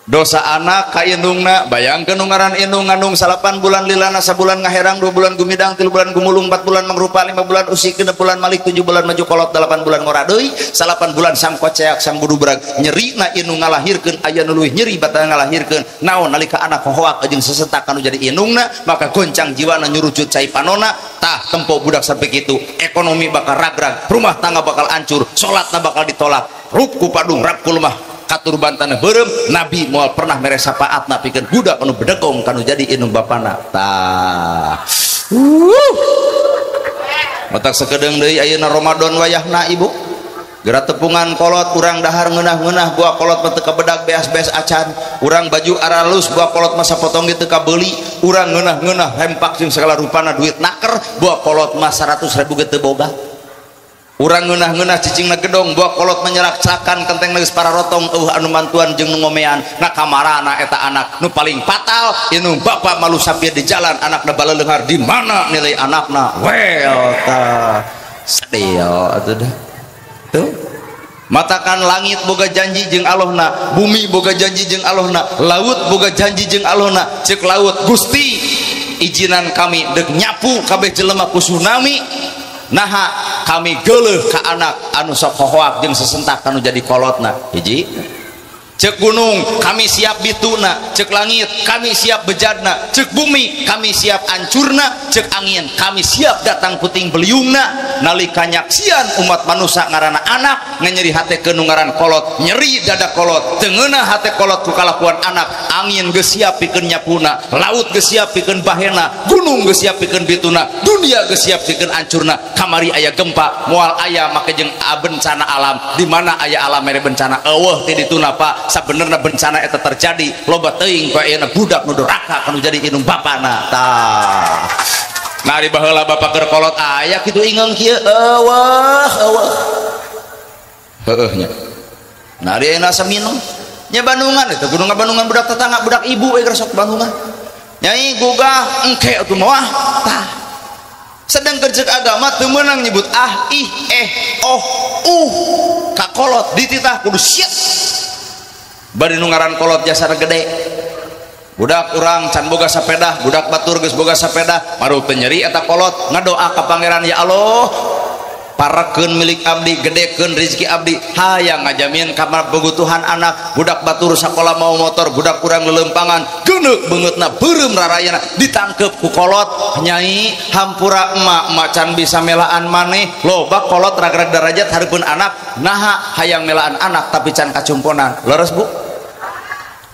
Dosa anak ka indungna, bayangkeun nu ngaran indung ngandung 8 bulan lilana, sabulan ngaherang, 2 bulan gumidang, 3 bulan gumulung, 4 bulan mangrupa, 5 bulan usik, 6 bulan malik, 7 bulan maju kolot, 8 bulan ngora deui, 8 bulan sang koceak sang budubrag. Nyerina indung ngalahirkeun aya nu leuwih nyeri batang ngalahirkeun. Naon nalika anak hohoak jeung sesentak kanu jadi indungna, maka goncang jiwana nyurucut cai panona. Tah tempo budak sampai kitu, ekonomi bakal ragrag, rumah tangga bakal hancur, salatna bakal ditolak. Rup ku padung, rap ku lemah, katur bantana beureum. Nabi moal pernah mere syafaatna pikeun budak anu bedegong kanu jadi indung bapana. Tah. Matak sakedeung deui ayeuna Ramadan wayahna ibu. Geura tepungan kolot urang dahar ngeunah-ngeunah buah kolot mah teu kabedag beas-beas acan. Urang baju aralus buah kolot mah sapotong ge teu kabeuli. Urang ngeunah-ngeunah hempak jeung sagala rupana duit naker buah kolot mah 100.000 ge teu boga. Urang ngeunah-ngeunah cicingna gedong buah kolot menyerak cakan kenteng geus pararotong eueuh anu mantuan jeung nu ngomean. Na kamarana eta anak nu paling fatal indung bapak malu sapir di jalan anakna baleleunghar di mana nilai anakna. Well tah sedih atuh dah. Tuh matakan langit boga janji jeung Allahna, bumi boga janji jeung Allahna, laut boga janji jeung Allahna. Ceuk laut, Gusti izinan kami deuk nyapu kabeh jelema ku tsunami. Naha kami geuleuh ka anak anu sok hohoak jeung sesentak anu jadi kolotna. Hiji. Ceuk gunung kami siap bituna, ceuk langit kami siap bejadna, ceuk bumi kami siap ancurna, ceuk angin kami siap datang puting beliungna. Nalika nyaksian umat manusia ngaranna anak nganyeri hate keun ngaran kolot, nyeri dada kolot, teu ngeunah hate kolot ku kalakuan anak. Angin geus siap pikeun nyapuna, laut geus siap pikeun bahena, gunung geus siap pikeun bituna, dunia geus siap pikeun ancurna. Kamari aya gempa, moal aya make jeung bencana alam. Di mana aya alam mere bencana eueuh ti dituna Pak. Sabenerna bencana eta terjadi loba teuing ku ayeuna budak nu doraka kanu jadi indung bapana. Tah. Nah di baheula bapak keur kolot aya kitu ingeung kieu eueuh eueuh. Heueuh nya. Nah di ayeuna asa minum nya Bandungan eta kudu ngabandungan budak tetangga budak ibu we sok Bandungan. Nyai gugah engke atuh mah tah. Sedangkan ceuk agama teu meunang nyebut ah ih eh oh uh ka kolot dititah kudu siet. Bari nu ngaran kolot jasana gede. Budak urang can boga sapeda, budak batur geus boga sapeda, maru teu nyeri eta kolot ngadoa ka pangeran, ya Allah parekeun milik abdi, gedekeun rezeki abdi, hayang ngajamin kamar kebutuhan anak. Budak batur sakola mau motor, budak urang leuleumpangan, geuneuk beungeutna beureum rarayana ditangkep ku kolot. Nyai hampura emak, emak can bisa melaan maneh. Loba kolot ragrag darajat hareupeun anak, naha hayang melaan anak tapi can kacumponan. Leres Bu?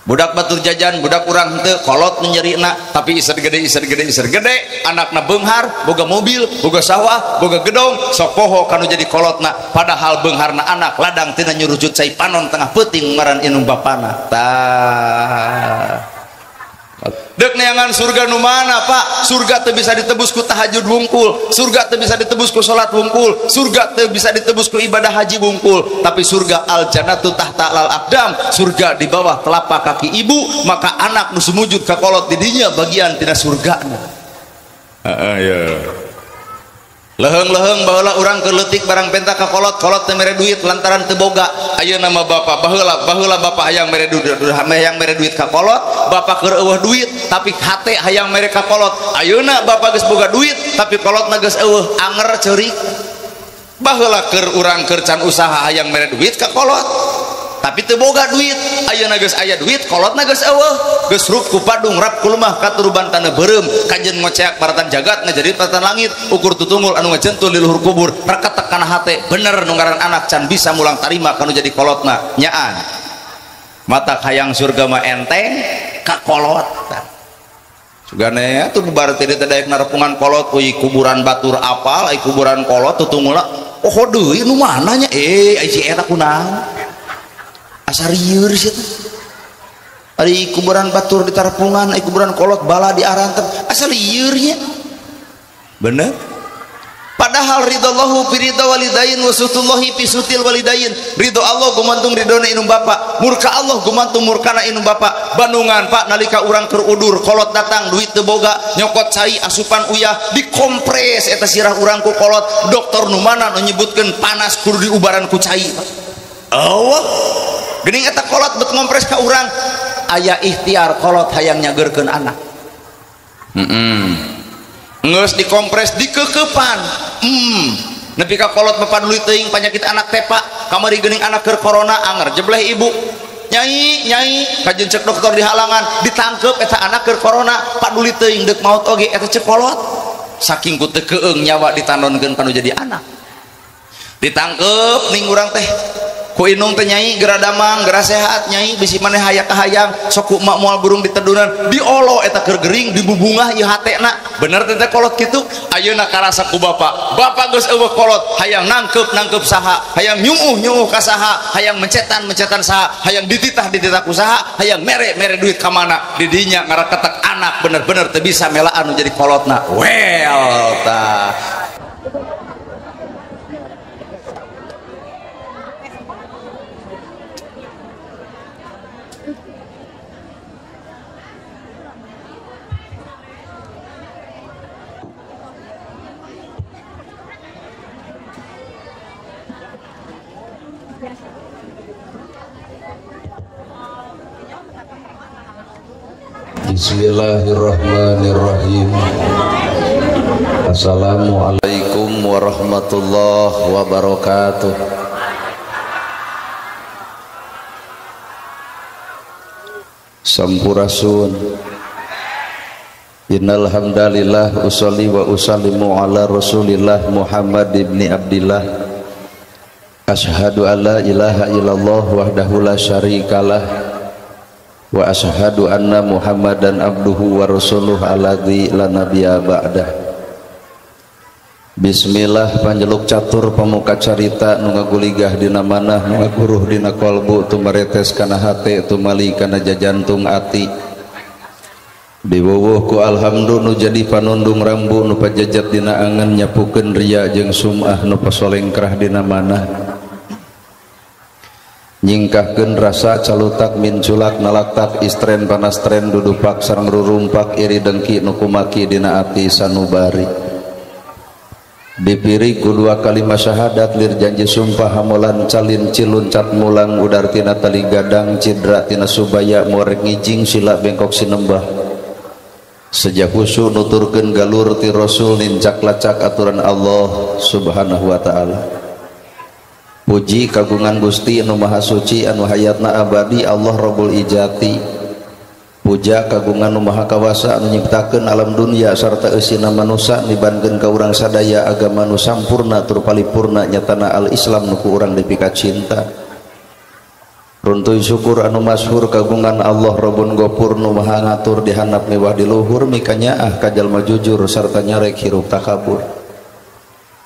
Budak batur jajan, budak urang henteu, kolot nyerina tapi iser gede iser gede iser gede, anakna beunghar, boga mobil, boga sawah, boga gedong, sok poho kanu jadi kolotna. Padahal beungharna anak ladang tina nyurucut cai panon tengah peuting ngaran indung bapana. Tah. Dek neangan surga nu mana Pak? Surga teu bisa ditebus ku tahajud wungkul, surga teu bisa ditebus ku salat wungkul, surga teu bisa ditebus ku ibadah haji wungkul, tapi surga al jannatu tahta lal aqdam, surga di bawah telapak kaki ibu. Maka anak nu sumujud ka kolot di dinya bagian tina surgana. Heeh ya. Leheng-leheng baheula urang keur leutik barang penta ka kolot, kolot teu mere duit lantaran teu boga. Ayeuna mah bapak baheula baheula bapak hayang mere duit, hayang mere duit ka kolot, bapak keur eueuh duit tapi hate hayang mere ka kolot. Ayeuna bapak geus boga duit tapi kolotna geus eueuh, anger ceurik. Baheula keur urang keur can usaha hayang mere duit ka kolot, tapi teu boga duit. Ayeuna geus aya duit, kolotna geus eueuh, geus rup ku padung, rap ku lemah, katuruban taneuh beureum, kajen ngoceak paratan jagat ngajadi paratan langit, ukur tutungul anu ngajentul di luhur kubur, reketek kana hate. Bener nu ngaran anak can bisa mulang tarima kanu jadi kolotna. Nyaan mata hayang surga mah enteng ka kolot. Sugane atuh bubar teh teh daek narepungan kolot, euy kuburan batur apal, ai kuburan kolot tutungulna oh deui nu mana nya ai si eta kunaon. Asa rieur sih teh. Ari kuburan batur di tarpungan, ai kuburan kolot bala di arantep, asa lieur nya. Bener? Padahal ridallahu fi ridha walidain wa sutullahi fi sutil walidain. Ridho Allah gumantung ridhona indung bapa, murka Allah gumantung murkana indung bapa. Bandungan Pak nalika urang keur udur, kolot datang duit teu boga, nyokot cai asupan uyah, dikompres eta sirah urang ku kolot. Dokter nu mana nu nyebutkeun panas kudu diubaran ku cai. Allah. Geuning eta kolot bet ngompres ka urang. Aya ikhtiar kolot hayang nyageurkeun anak. Geus dikompres dikekepan. Nepi ka kolot mah paduli teuing panyakit anak tepa, kamari geuning anak keur corona anger jebleh ibu. Nyai, nyai, kajeun cek dokter di halangan, ditangkep eta anak keur corona, paduli teuing deuk maot oge eta cek kolot. Saking ku teu keung nyawa ditandonkeun kanu jadi anak. Ditangkep ning urang teh ku inung teh nyai geura damang, geura sehat nyai bisi maneh hayang kahayang, sok ku emak moal burung ditedunan, diolo eta keur gering dibubungah ieu hatena. Bener teh kolot kitu? Ayeuna karasa ku bapak. Bapak geus eueuh kolot, hayang nangkep-nangkep saha, hayang nyuuh-nyuuh ka saha, hayang mencetan-mencetan saha, hayang dititah-dititah ku saha, hayang mere-mere duit ka mana. Di dinya ngaraketek anak bener-bener teu bisa melaan nu jadi kolotna. Well tah. Bismillahirrahmanirrahim. Assalamualaikum warahmatullahi wabarakatuh. Sampurasun. Innal hamdalillah usolli wa usallimu ala Rasulillah Muhammad ibni Abdillah. Asyhadu an la ilaha illallah wahdahu la syarikalah wa asyhadu anna Muhammadan abduhu wa rasuluh alladzi la nabiyya ba'dah. Bismillah panjeluk catur pamuka carita nu ngaguligah dina manah nu ngaguruh dina kolbu tumaretes kana hate tumali kana jajantung ati. Diwuwuh ku alhamdu nu jadi panundung rambu nu pajejat dina angen nyapukeun ria jeung sum'ah nu pasolengkrah dina manah. Nyingkahkeun rasa calutak minculak nalaktak istren panastren dudupak sareng rurumpak iri dengki nu kumaki dina ati sanubari. Dipiri ku dua kalimat syahadat lir janji sumpah hamolan calin cilun cat mulang udar tina tali gadang cidra tina subaya muarek ngijing sila bengkok sinembah. Sejak husu nuturkeun galur ti rasul nincak lacak aturan Allah subhanahu wa ta'ala. Puji kagungan Gusti anu maha suci anu hayatna abadi Allah Rabbul Ijati. Puja kagungan nu maha kawasa anu nyiptakeun alam dunia sarta eusina manusa nibankeun ka urang sadaya agama nu sampurna tur palipurna nyatana al-Islam nu ku urang dipika cinta. Runtuy syukur anu masyhur kagungan Allah Rabbun Gopur nu maha ngatur dihandap mewah di luhur mikanyaah ka jalma jujur sarta nyarek hirup takabur.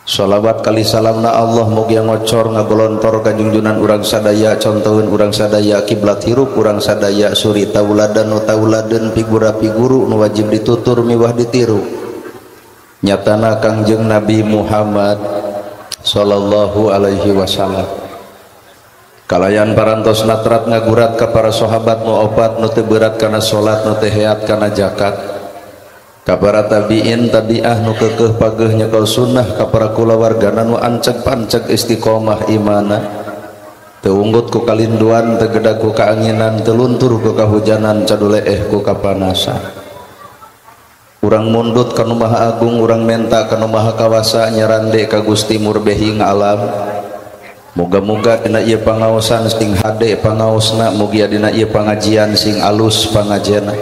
Sholawat kali salamna Allah mugia ngocor ngagolontor kajungjunan urang sadaya contoheun urang sadaya kiblat hirup urang sadaya suri tauladan nu tauladeun figura figuru nu wajib ditutur miwah ditiru nyatana Kangjeng Nabi Muhammad sallallahu alaihi wasallam. Kalayan parantos natrat ngagurat ka para sahabat nu opat nu teu berat kana salat nu teu heat kana zakat. Ka para tabiin tabiah nu keukeuh pageuh nyekel sunnah ka para kulawargana nu anceg panceg istiqomah imana teu unggut ku kalinduan teu gedag ku kaanginan teu luntur ku kahujanan caduleeh ku kapanasan. Urang mundut ka nu Maha Agung urang menta ka nu Maha Kawasa nyarande ka Gusti Murbehing alam. Moga-moga dina ieu pangaosan sing hade pangaosna mugia dina ieu pangajian sing alus pangajena.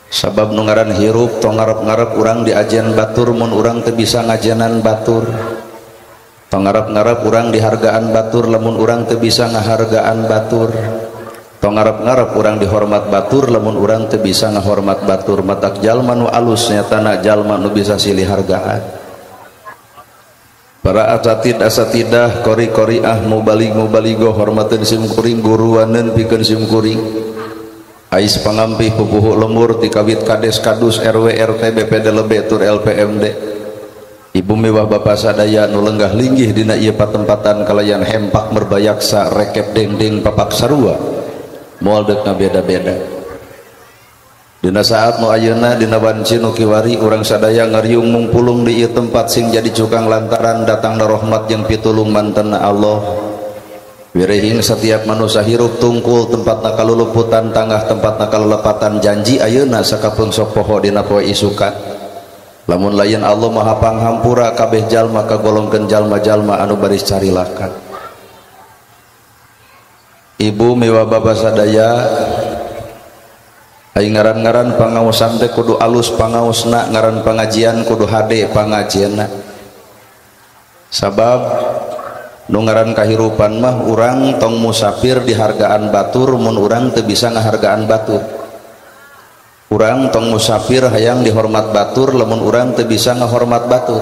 Sabab nu ngaran hirup tong ngarep-ngarep urang diajen batur mun urang teu bisa ngajenan batur. Tong ngarep-ngarep urang dihargaan batur lamun urang teu bisa ngahargaan batur. Tong ngarep-ngarep urang dihormat batur lamun urang teu bisa ngahormat batur. Matak jalma nu alus nyatana jalma nu bisa silih hargaan. Para asatid asatidah kori koriah mubalig mubaligoh hormateun sim kuring guruaneun pikeun sim kuring. Ais pangampih pupuhu lemur tikawit kades kadus RW RT BPD lebe tur LPMD. Ibu miwah bapa sadaya nu lenggah linggih dina ieu patempatan kalayan hempak merbayaksa rekep dengdeng papak sarua moal deuk ngabeda-beda. Dina saat nu ayeuna dina wanci nu kiwari urang sadaya ngariung mungpulung di ieu tempat sing jadi cukang lantaran datangna rahmat jeung pitulung mantenna Allah. Wirehing setiap manusia hirup tungkul tempatna kaluluputan tanggah tempatna kalulepatan janji ayeuna sakapeung sok poho dina poe isukan. Lamun lain Allah Maha Panghampura kabeh jalma kagolongkeun jalma-jalma anu baris carilakan. Ibu miwa bapa sadaya ai ngaran-ngaran pangaosan teh kudu alus pangaosna, ngaran pangajian kudu hade pangajianna. Sabab nu ngaran kahirupan mah urang tong musafir dihargaan batur mun urang teu bisa ngahargaan batur. Urang tong musafir hayang dihormat batur lamun urang teu bisa ngahormat batur.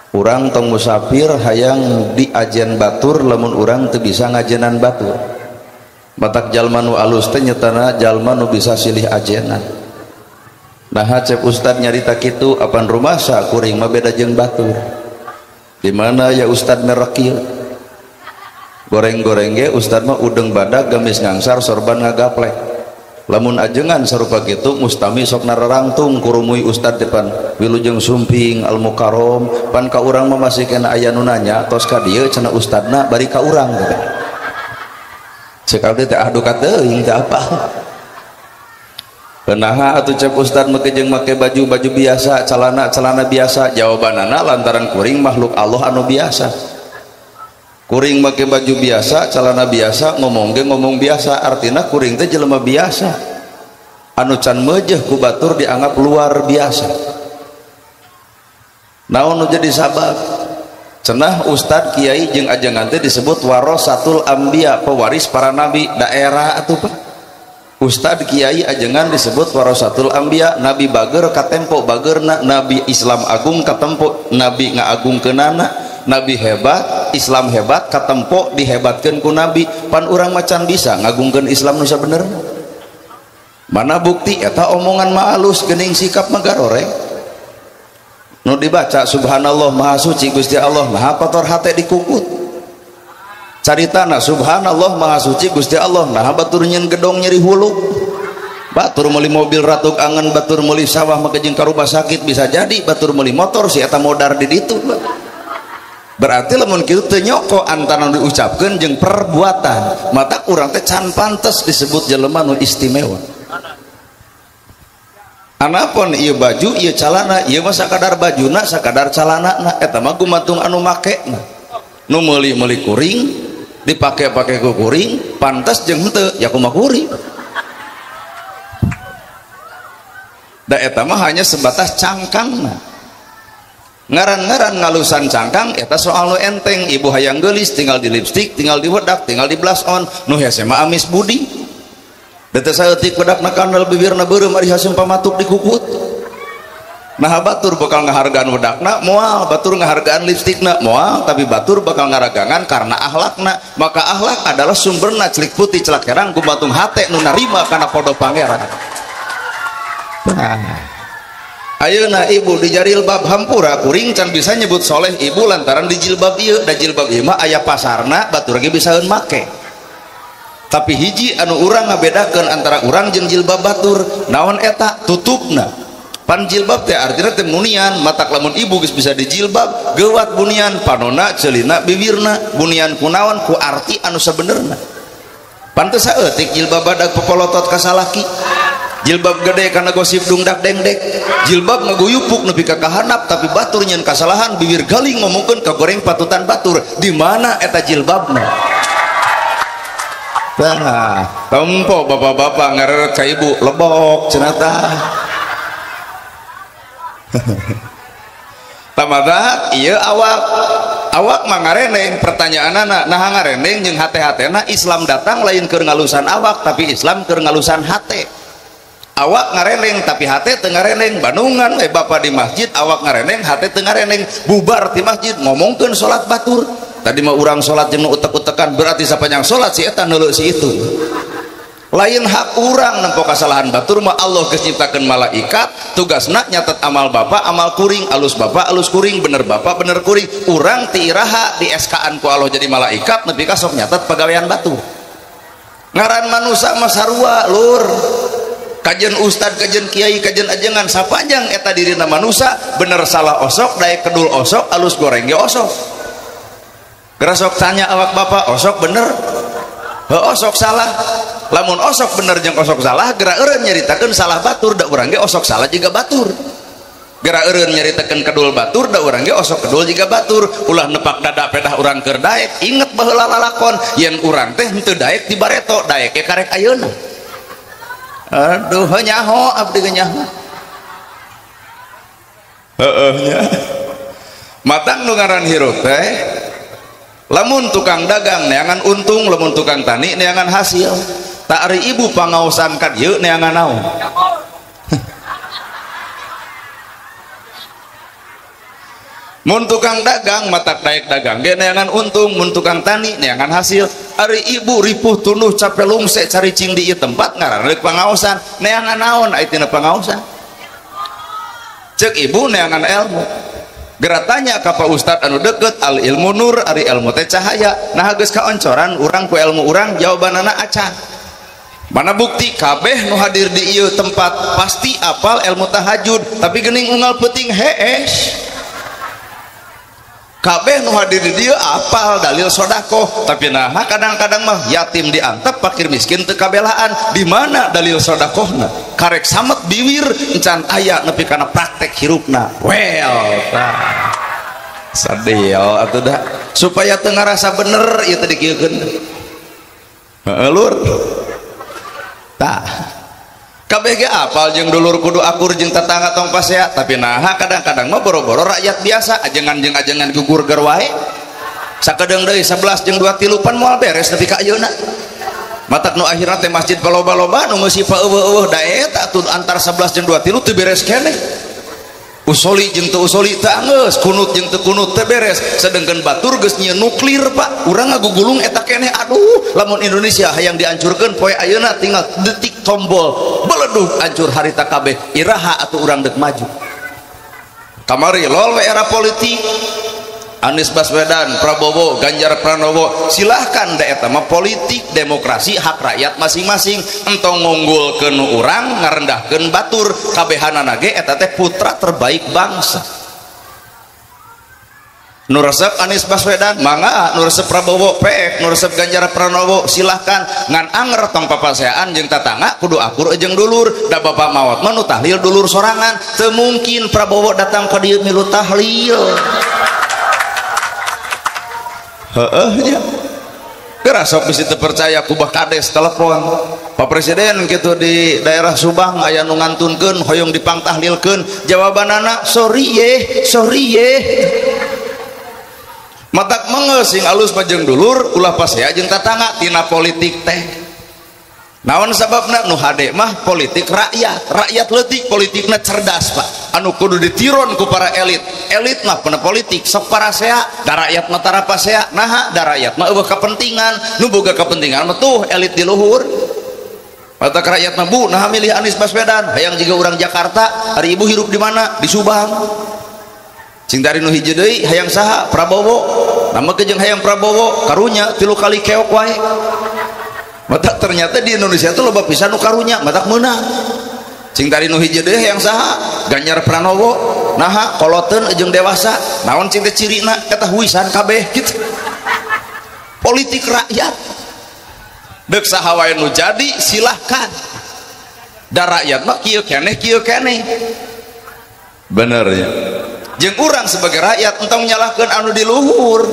Urang tong musafir hayang diajen batur lamun urang teu bisa ngajenan batur. Matak jalma nu alus teh nyetana jalma nu bisa silih ajenan. Nah cep ustad nyarita kitu apan rumasa kuring mah beda jeung batur. Di mana ya ustad merekil goreng-goreng ge ustad mah udeng badak gamis ngangsar sorban ngagaplek. Lamun ajengan sarupa kitu mustami sok nararangtung kurumui ustad depan wilujeng sumping al mukarrom pan ka urang mah masih kena aya nu nanya tos ka dieu cenah ustadna bari ka urang gitu. Cek abdi teh aduh kateuing teh apa. Naha atuh cek ustad make jeung make baju-baju biasa, celana-celana biasa, jawabanana lantaran kuring makhluk Allah anu biasa. Kuring make baju biasa, celana biasa, ngomong ge ngomong biasa, artina kuring teh jelema biasa. Anu can meujeuh ku batur dianggap luar biasa. Naon nu jadi sabab? Cenah ustad kiai jeung ajengan teh disebut warasatul anbiya, pewaris para nabi, daerah atuh Pak. Ustad kiai ajengan disebut warasatul anbiya, nabi bager katempo bagerna, nabi Islam agung katempo nabi ngaagungkeunana, nabi hebat, Islam hebat katempo dihebatkeun ku nabi. Pan urang macan bisa ngagungkeun Islam nu sabenerna. Mana bukti eta omongan mah alus geuning sikap mah garoreng. Nu dibaca subhanallah maha suci Gusti Allah maha kotor hate dikukut. Caritana subhanallah maha suci Gusti Allah nah batur nyeun gedong nyeri hulu, batur meuli mobil ratuk angen, batur meuli sawah make jeung ka rumah sakit, bisa jadi batur meuli motor si eta modar di ditu. Berarti lamun kitu teu nyoko antara nu diucapkeun jeung perbuatan, mata urang teh can pantes disebut jelema nu istimewa. Anapun ieu baju ieu calana ieu mah sakadar bajuna sakadar calanana eta mah gumantung anu makena. Nu meuli-meuli kuring dipake-pake ku kuring pantas jeung henteu ya kumaha kuring. Da eta mah hanya sebatas cangkangna. Ngaran-ngaran ngalusan cangkang eta soal nu enteng, ibu hayang geulis tinggal di lipstik, tinggal di wedak, tinggal di blush on, nu hese mah amis budi. Da teu saeutik wedakna kandel bibirna beureum ari haseum pamatuk dikukut. Nah batur bakal ngahargaan wedakna moal, batur ngahargaan lipstikna moal, tapi batur bakal ngaragangan karena akhlakna. Maka akhlak adalah sumberna celik putih celak herang gumantung hate nu narima kana podo pangeran. Nah, ayeuna ibu di jarilbab hampura kuring can bisa nyebut soleh ibu lantaran di jilbab ieu, da jilbab ieu mah aya pasarna batur ge bisaeun make. Tapi hiji anu urang ngabedakeun antara urang jeung jilbab batur, naon eta tutupna. Pan jilbab teh artinya teh bunian, matak lamun ibu geus bisa dijilbab geuwat bunian panona ceulina bibirna, bunian kunaon ku arti anu sabenerna. Pantes saeutik jilbab badag popolotot ka salaki, jilbab gede kana gosip dungdak dengdek, jilbab ngaguyupuk nepi ka kahanap tapi batur nyeun kasalahan bibir galing ngomongkeun ka goreng patutan batur, di mana eta jilbabna? Tah, tempo bapak-bapak ngareret ka ibu lebok cenah tah. Tamada iya awak awak mah ngareneng pertanyaanana nah ngareneng jeung hate-hatena Islam datang lain keur ngalusan awak tapi Islam keur ngalusan hate. Awak ngareneng tapi hate teu ngareneng, bandungan we bapak di masjid awak ngareneng hate teu ngareneng, bubar di masjid ngomongkeun salat batur. Tadi mah urang salat jeung nu utek-utekan berarti sapanjang salat si eta neuleuh si itu. Lain hak urang nempo kasalahan batur mah Allah geus nyiptakeun malaikat tugasna nyatet amal bapak amal kuring, alus bapak alus kuring, bener bapak bener kuring. Urang ti iraha di SK-an ku Allah jadi malaikat nepi ka sok nyatet pagawean batur. Ngaran manusa mah sarua lur, kajen ustad kajen kiai kajen ajengan sapanjang eta dirina manusa bener salah osok daek kedul osok alus goreng ge osok. Geura sok tanya awak bapak, osok bener? Heuh osok salah. Lamun osok bener jeung osok salah, geura eureun nyaritakeun salah batur, da urang ge osok salah jiga batur. Geura eureun nyaritakeun kedul batur, da urang ge osok kedul jiga batur. Ulah nepak dada pedah urang keur daek, inget baheula lalakon yen urang teh henteu daek di bareto, daek ge karek ayeuna. Aduh, nyaho abdi ge nyaho. Heeh nya. Matang nu ngaran hirup teh lamun tukang dagang neangan untung, lamun tukang tani neangan hasil. Tak ari ibu pangaosan ka dieu neangan naon. Mun tukang dagang matak daek dagang ge neangan untung, mun tukang tani neangan hasil. Ari ibu ripuh tunduh capek lungse cari cing di ieu tempat ngaran rek pangaosan, neangan naon ai tina pangaosan. Cek ibu neangan ilmu. Geura tanya ka Pak Ustad anu deket, al ilmu nur, ari ilmu teh cahaya. Nah geus kaoncoran urang ku ilmu urang, jawabanana acan. Mana bukti kabeh nu hadir di ieu tempat pasti apal ilmu tahajud, tapi geuning unggal peuting hees. Kabeh nu hadir di dieu apal dalil sodakoh, tapi nah kadang-kadang mah yatim diantep fakir miskin teu kabelaan. Di mana dalil sodakohna? Karek samet biwir encan aya nepi kana praktek hirupna. Well, tah. Sadeo atuh da supaya teu ngarasa bener ieu teh dikieukeun. Heeh lur. Tah. Kabeh ge apal jeung dulur kudu akur jeung tetangga tong pasea, tapi naha kadang-kadang mah boro-boro rakyat biasa ajengan jeung ajengan gugur ger wae. Sakedeung deui 11 jeung 2 tilupan moal beres nepi ka ayeuna. Matak nu akhirna teh masjid paloba-loba nu ngeusi paeuweuh-euweuh da eta atuh antar 11 jeung 2 tilu teu beres keneh. Usoli jeung teu usoli teu anggeus, kunut jeung teu kunut teu beres. Sedengkeun batur geus nyieun nuklir Pak, urang ngagugulung eta keneh. Aduh, lamun Indonesia hayang dihancurkeun poe ayeuna tinggal detik tombol beledug hancur harita kabeh. Iraha atuh urang deuk maju. Kamari lol we era politik. Anies Baswedan, Prabowo, Ganjar Pranowo, silahkan da eta mah politik demokrasi hak rakyat masing-masing. Entong ngunggulkeun nu urang ngarendahkeun batur, kabehanana ge eta teh putra terbaik bangsa. Nu resep Anies Baswedan mangga, nu resep Prabowo peek, nu resep Ganjar Pranowo silahkan, ngan anger tong papaseaan jeung tatangga kudu akur jeung dulur. Da bapak maot mah nu tahlil dulur sorangan, teu mungkin Prabowo datang ka dieu milu tahlil. Heeh nya. Geura sok bisi teu percaya ku Bah Kades telepon. Pak Presiden kitu di daerah Subang aya nu ngantunkeun hoyong dipangtahlilkeun. Jawabanana sorry ye, sorry ye. Matak mengeus sing alus mah jeung dulur ulah pasea jeung tatangga tina politik teh. Naon sababna nu hade mah politik rakyat, rakyat leutik politikna cerdas Pak. Anu kudu ditiron ku para elit, elit mah pena politik sok parasea, da rakyat mah tara pasea, naha da rakyat mah eueuh kepentingan, nu boga kepentingan mah tuh elit di luhur. Matak rakyat mah bu naha milih Anies Baswedan, hayang jiga urang Jakarta, hari ibu hirup di mana? Di Subang. Cing dari nu hiji deui hayang saha? Prabowo. Nama ke jeung hayang Prabowo, karunya 3 kali keok wae. Matak ternyata di Indonesia tuh loba pisan nu karunya, matak meunang. Cing tadi nu hiji deui hayang saha? Ganjar Pranowo. Naha koloteun jeung dewasa. Naon cing teh cirina? Eta huisan kabeh kitu. Politik rakyat. Deuk saha wae nu jadi silahkan. Da rakyat mah kieu keneh kieu keneh. Bener ya. Jeung urang sebagai rakyat entong nyalahkeun anu di luhur.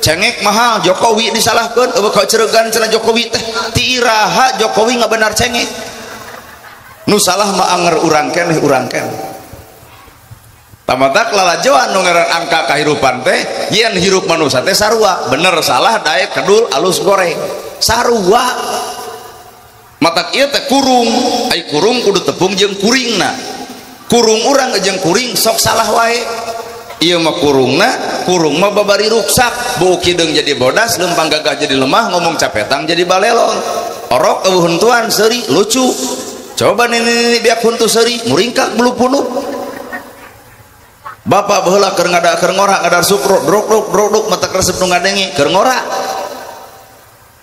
Cengek mahal Jokowi disalahkeun, eueuh kaceregan cenah Jokowi teh. Ti iraha Jokowi ngabenar cengek. Nu salah mah anger urang keneh urang keneh. Tamatak lalajoan nu ngaran angka kahirupan teh yen hirup manusia teh sarua, bener salah daek kedul alus goreng. Sarua. Matak ieu teh kurung, ai kurung kudu tepung jeung kuringna. Kurung urang jeung kuring sok salah wae. Ieu mah kurungna, kurung mah babari ruksak, bau kideung jadi bodas, lempang gagah jadi lemah, ngomong capetang jadi balelong. Orok eueuh huntuan seuri lucu. Coba nini biak huntu seuri, muringkak bulu punuk. Bapak baheula keur ngada keur ngora ngadar sukro, drok drok drok drok mata resep nu ngadenge keur ngora.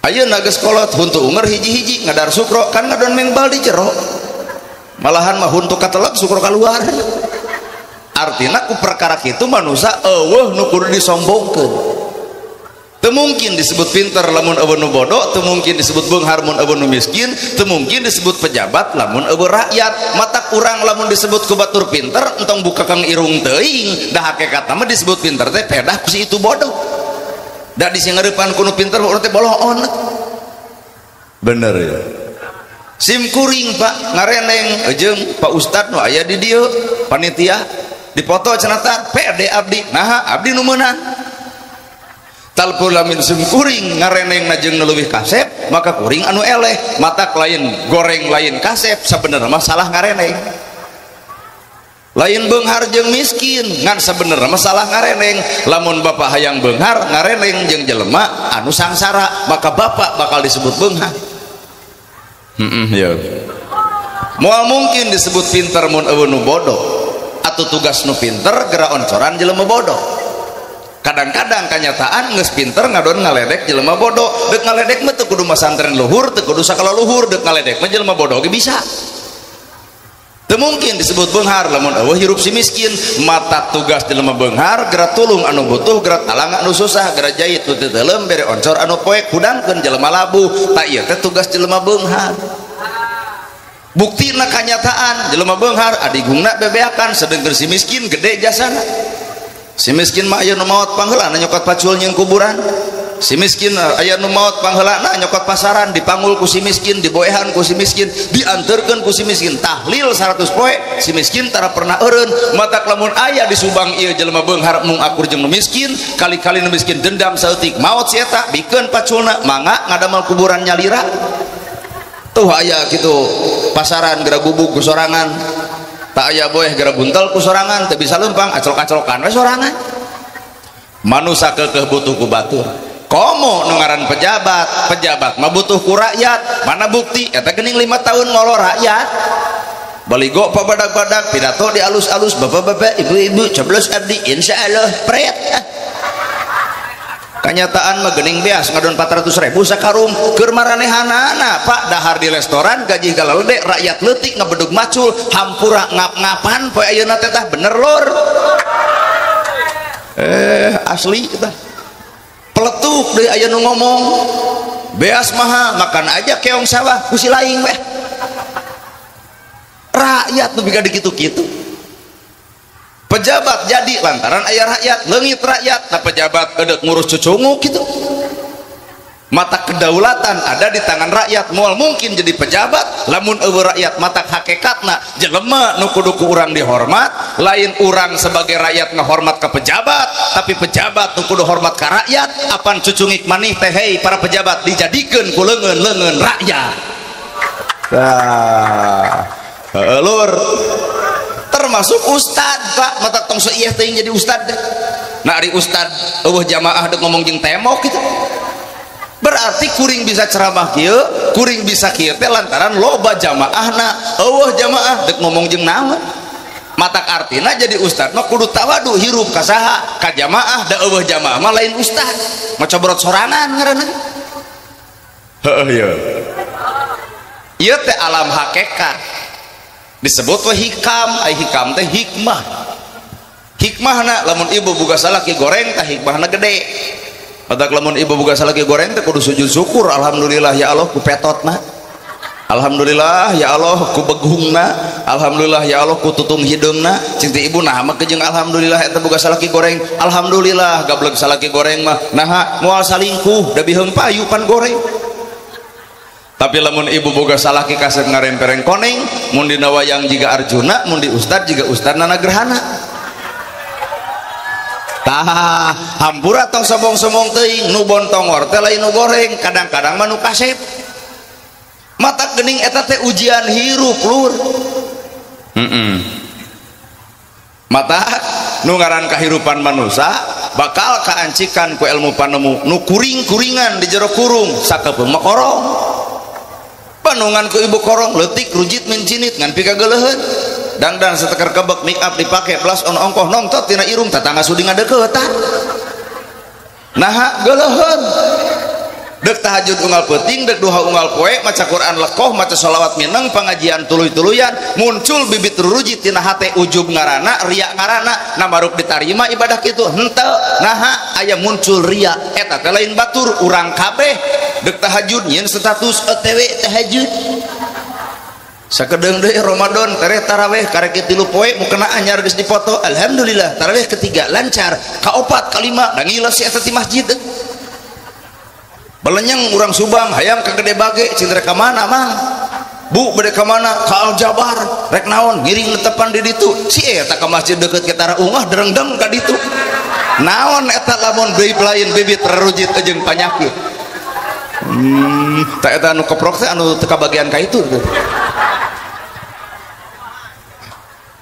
Ayeuna geus kolot huntu unger hiji-hiji ngadar sukro kan ngadon mengbal di jero. Malahan mah huntu katelep sukro kaluar. Artinya ku perkara kitu manusia eueuh nu kudu disombongkeun. Teu mungkin disebut pinter lamun eueuh nu bodoh, teu mungkin disebut beunghar mun eueuh nu miskin, teu mungkin disebut pejabat lamun eueuh rakyat. Mata kurang lamun disebut ku batur pinter, entong buka kang irung teuing, da hakikatna mah disebut pinter teh pedah ku si itu bodoh. Da disingareupan ku nu pinter urang teh boloon. Bener ya. Sim kuring Pak ngareneng jeung Pak Ustad nu aya di dieu panitia dipoto cenah tah pede abdi, naha abdi nu meunang. Talpul lamin sim kuring ngareneng na jeung nu leuwih kasep maka kuring anu eleh, matak lain goreng lain kasep sabenerna mah salah ngareneng. Lain beunghar jeung miskin ngan sabenerna mah salah ngareneng. Lamun bapak hayang beunghar ngareneng jeung jelema anu sangsara maka bapak bakal disebut beunghar. Ya. Moal mungkin disebut pinter mun eueuh nu bodoh atau tugas nu pinter geura oncoran jelema bodoh. Kadang-kadang kenyataan geus pinter ngadon ngaledek jelema bodoh. Deuk ngaledek mah teu kudu masantren luhur, teu kudu sakola luhur, deuk ngaledek mah jelema bodoh ge bisa. Teu mungkin disebut beunghar lamun eueuh hirup si miskin. Mata tugas jelema beunghar geura tulung anu butuh, geura talang anu susah, geura jait nu teu teuleum, bere oncor anu poek, hudangkeun jelema labuh. Ta ieu teh tugas jelema beunghar. Buktina kanyataan jelema beunghar adigungna bebeakan, sedengkeun si miskin gede jasana. Si miskin mah aya nu maot pangheulana nyokot pacul nyeun kuburan. Si miskin aya nu maot pangheulana nyokot pasaran, dipanggul ku si miskin, diboehan ku si miskin, dianterkeun ku si miskin, tahlil 100 poe si miskin tara pernah eureun. Matak lamun aya di Subang ieu jelema beunghar mung akur jeung nu miskin, kali-kali nu miskin dendam saeutik maot si eta bikeun paculna mangga ngadamel kuburan nyalira. Tuh aya kitu pasaran geura gubug ku sorangan, tak aya boeh geura buntel ku sorangan, teu bisa leumpang acolok-acolokan we sorangan. Manusa keukeuh butuh ku batur. Komo nu ngaran pejabat, pejabat mah butuh ku rakyat. Mana bukti eta geuning 5 tahun ngolo rakyat. Baligo pabadag-badag pidato di alus-alus, bapak-bapak, ibu-ibu coblos abdi insyaallah pret. Kenyataan mah geuning beas ngadon 400.000 sakarung keur maranehanana Pak, dahar di restoran gaji galalede rakyat leutik ngebedug macul hampura ngap-ngapan poe ayeuna teh tah bener lur. Asli tah. Peletuk deui aya nu ngomong beas maha makan aja keong sawah ku si laing weh. Rakyat nu biga dikitu-kitu. Pejabat jadi lantaran aya rakyat, leungit rakyat, nah pejabat edek ngurus cucunguk gitu. Mata kedaulatan ada di tangan rakyat, moal mungkin jadi pejabat lamun eueuh rakyat. Mata hakikatna jelema nu kudu ku urang dihormat, lain urang sebagai rakyat ngahormat ka pejabat, tapi pejabat nu kudu hormat ka rakyat. Apan cucungik manih teh hei para pejabat dijadikeun ku leungeun-leungeun rakyat. Tah, heueuh lur. Termasuk ustad Pak, mata tong seuih teuing jadi ustad. Nah ari ustad eueuh jamaah deuk ngomong jeung tembok gitu. Berarti kuring bisa ceramah kieu, kuring bisa kieu teh lantaran loba jamaahna. Eueuh jamaah deuk ngomong jeung naon? Matak artina jadi ustad mah kudu tawadu hirup ka saha? Ka jamaah, da eueuh jamaah mah lain ustad. Macobrot sorangan ngaranna. Heueuh ye. Ieu teh alam hakikat. Disebut we hikam, ai hikam teh hikmah. Hikmahna lamun ibu boga salaki goreng tah hikmahna gede. Matak lamun ibu boga salaki goreng teh kudu sujud syukur, alhamdulillah ya Allah ku petotna. Alhamdulillah ya Allah ku begungna, alhamdulillah ya Allah ku tutung hideungna. Cing teh ibu naha mah jeung alhamdulillah eta boga salaki goreng. Alhamdulillah gablek salaki goreng mah naha moal salingkuh da biheung payu pan goreng. Tapi lamun ibu boga salaki kasep ngarempereng koneng, mun dina wayang jiga Arjuna, mun di ustad jiga ustad Nana Gerhana. Tah, hampura tong sombong-sombong teuing, nu bontongor teh lain nu goreng, kadang-kadang mah nu kasep. Mata geuning eta teh ujian hirup lur. Mata nu ngaran kahirupan manusia bakal kaancikan ku ilmu panemu, nu kuring-kuringan di jero kurung sakepeung mah korong. Panungan ku ibu korong leutik rujit mincinit ngan pika geuleuheun. Dangdan seteker kebek make up dipake blush on ongkoh nongtot tina irung tatangga sudi ngadeukeutan. Naha geuleuheun. Dek tahajud unggal peuting, dek duha unggal poe, maca Quran lekoh, maca sholawat mineng, pengajian tuluy-tuluyan, muncul bibit rurujit tina hate ujub ngarana, riya ngarana, namaruk ditarima ibadah kitu henteu. Naha aya muncul riya eta teh lain batur urang kabeh dek tahajud nyieun status OTW tahajud. Sakedeung deui Ramadan tereh taraweh karek 3 poe mukena anyar geus dipoto, alhamdulillah taraweh ketiga lancar, kaopat kalima da ngiles si eta ti masjid. Belenyeng urang Subang hayang ka Gede Bage cing rek ka mana mang? Bu bade ka mana? Ka Al Jabar rek naon ngiring netepan di ditu. Si eta ka masjid deukeut ke tara ungah derengdeng ka ditu. Naon eta lamun deui lain bibit rerujit jeung panyakit. Tak eta anu keprok teh anu teu kabagian ka itu.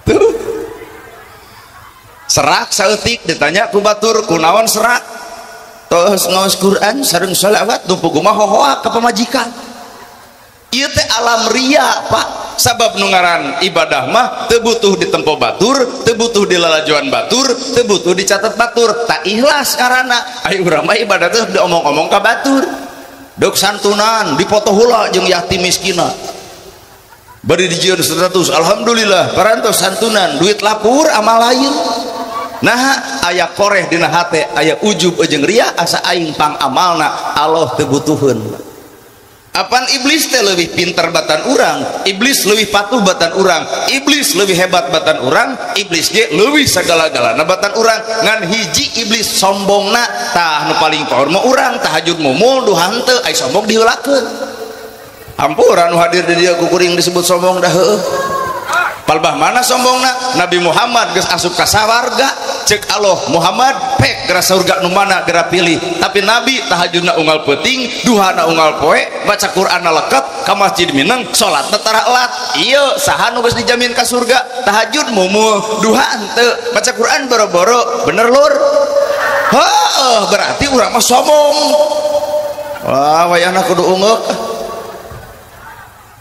Tuh. Serak saeutik ditanya ku batur kunaon serak? Tos ngaos Quran sareng sholawat numpuk mah hohoa ka pamajikan. Ieu teh alam riya Pak. Sabab nu ngaran ibadah mah teu butuh ditempo batur, teu butuh dilalajoan batur, teu butuh dicatat batur, tak ikhlas ngaranna. Ai urang mah ibadah teh diomong-omong ka batur. Dok santunan dipoto heula jeung yatim miskina. Bari dijieun 100 alhamdulillah parantos santunan duit lapur amal lain. Nah aya koreh dina hate aya ujub jeung riya asa aing pang amalna Allah teu butuheun. Apan iblis teh leuwih pinter batan urang, iblis leuwih patuh batan urang, iblis leuwih hebat batan urang, iblis ge leuwih sagala-galana batan urang. Ngan hiji iblis sombongna tah nu paling power mah urang tahajud mumul duha henteu ai sombong diheulakeun. Ampura nu hadir di dieu kukuring disebut sombong dah heueuh. Palbah mana sombongna? Nabi Muhammad geus asup ka sawarga, cek Allah Muhammad pek geura surga nu mana geura pilih. Tapi Nabi tahajudna unggal peuting, duhana unggal poe, baca Qur'anna leket, ka masjid mineng, salatna tara elat. Ieu saha nu geus dijamin ka surga? Tahajud mumul, duha henteu, baca Qur'an boro-boro, bener lur? Heueuh, berarti urang mah sombong. Wah, wayahna kudu ungeuk.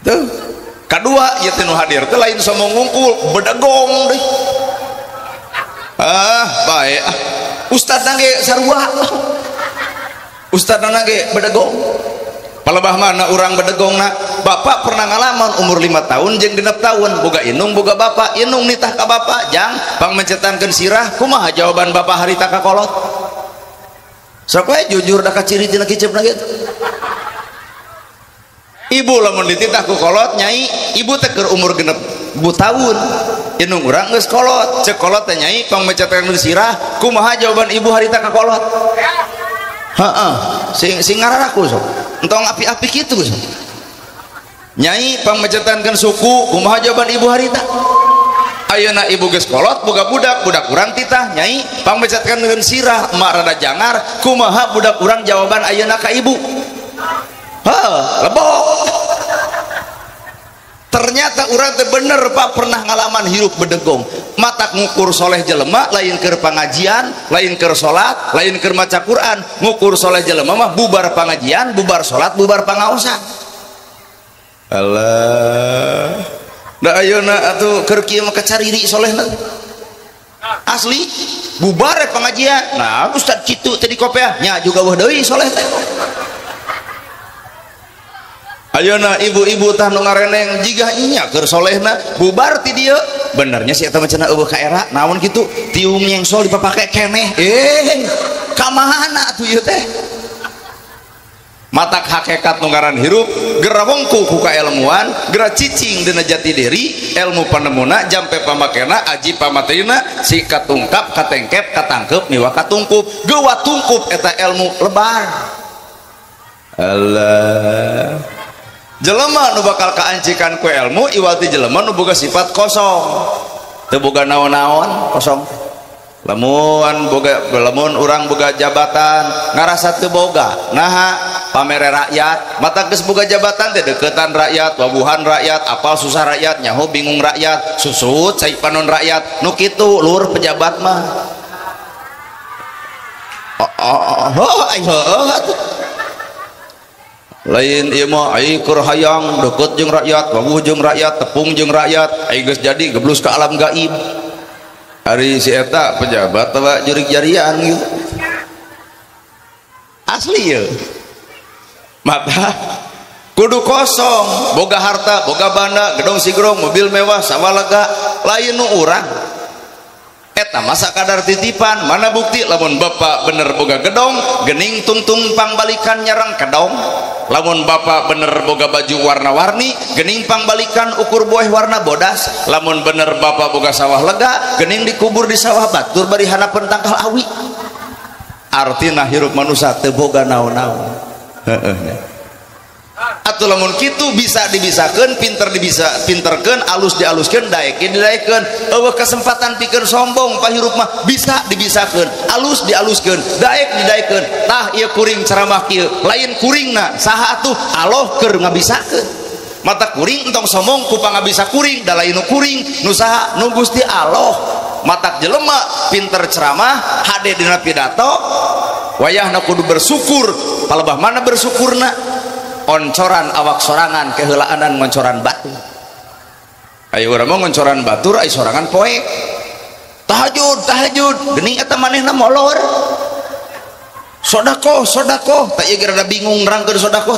Tuh. Kedua, ieu teh nu hadir teh lain sombong ngungkul, bedegong deui. Ah, bae ah. Ustadna ge sarua. Ustadna ge bedegong. Palebah mana urang bedegongna? Bapak pernah ngalaman umur 5 tahun jeung 6 tahun, boga indung boga bapak, indung nitah ka bapak, jang pangmencetankeun sirah, kumaha jawaban bapak harita ka kolot? Sok we jujur da kaciri tina kiceupna kitu. Ibu lamun dititah ku kolot nyai, ibu teh keur umur 6 tahun. Indung urang geus kolot, cek kolot teh nyai pangmencetkeun sirah, kumaha jawaban ibu harita ka kolot? Heeh, sing ngararaku sok. Entong api-api kitu sok. Nyai pangmencetankeun suku, kumaha jawaban ibu harita? Ayeuna ibu geus kolot boga budak, budak urang titah nyai pangmencetkeun sirah, emak rada jangar, kumaha budak urang jawaban ayeuna ka ibu? Heuh, lebok. Ternyata urang teh bener Pak pernah ngalaman hirup bedegong. Matak ngukur soleh jelema lain keur pangajian, lain keur salat, lain keur maca Quran. Ngukur soleh jelema mah bubar pangajian, bubar salat, bubar pangaosan. Alah. Da ayeuna atuh keur kieu mah kacariri solehna. Asli bubar pangajian. Nah, ustad kitu teh dikopeah nya juga weuh deui soleh teh. Ayeuna ibu-ibu tah nu ngareneng jiga nya keur solehna bubar ti dieu benernya si eta mah cenah eueuh ka era naon kitu tiung nyengsol dipapake keneh ka mana atuh ieu teh matak hakikat nu ngaran hirup geura wongku ku kaelmuan geura cicing dina jati diri ilmu panemuna jampe pamakena aji pamaterina si katungkap katengkep katangkep miwa katungkup geua tungkup eta ilmu lebar. Allah. Jelema nu bakal kaancikan ku ilmu iwati jelema nu boga sifat kosong teu boga naon-naon kosong. Lamun boga lamun urang boga jabatan ngarasa teu boga naha pamere rakyat mata geus boga jabatan teh deukeutan rakyat wabuhan rakyat apal susah rakyat nyaho bingung rakyat susut cai panon rakyat nu kitu lur pejabat mah. Oh, oh, lain ieu mah ai keur hayang deukeut jeung rakyat wawuh jeung rakyat tepung jeung rakyat ai geus jadi geblus ka alam gaib. Ari si eta pejabat tawa jurig jarian gitu. Asli ya. Mata kudu kosong, boga harta, boga banda, gedong sigrong, mobil mewah, sawah lega, lain nu urang. Eta masa kadar titipan, mana bukti lamun bapak bener boga gedong, gening tungtung pangbalikan nyerang kedong. Lamun bapak bener boga baju warna-warni, gening pangbalikan ukur buah warna bodas. Lamun bener bapak boga sawah lega, gening dikubur di sawah batur bari hanapeun tangkal awi. Artina hirup manusia teu boga naon-naon. Heeh. Atuh lamun kitu bisa dibisakeun, pinter dibisa pinterkeun, alus dialuskeun, daekeun didaekeun. Eueuh kesempatan pikeun sombong pahirup mah bisa dibisakeun, alus dialuskeun, daek didaekeun. Tah ieu kuring ceramah kieu, lain kuringna saha atuh Allah keur ngabisakeun. Mata kuring entong sombong ku pangabisa kuring, da lain nu kuring, nu saha nu Gusti Allah. Matak jelema pinter ceramah, hade dina pidato, wayahna kudu bersyukur. Palebah mana bersyukurna? Oncoran awak sorangan keheulaanan ngoncoran batu. Ayo urang mah ngoncoran batur ai sorangan poek. Tahajud tahajud geuning eta manehna molor. Sodakoh sodakoh tah ieu rada bingung nerangkeun sodakoh.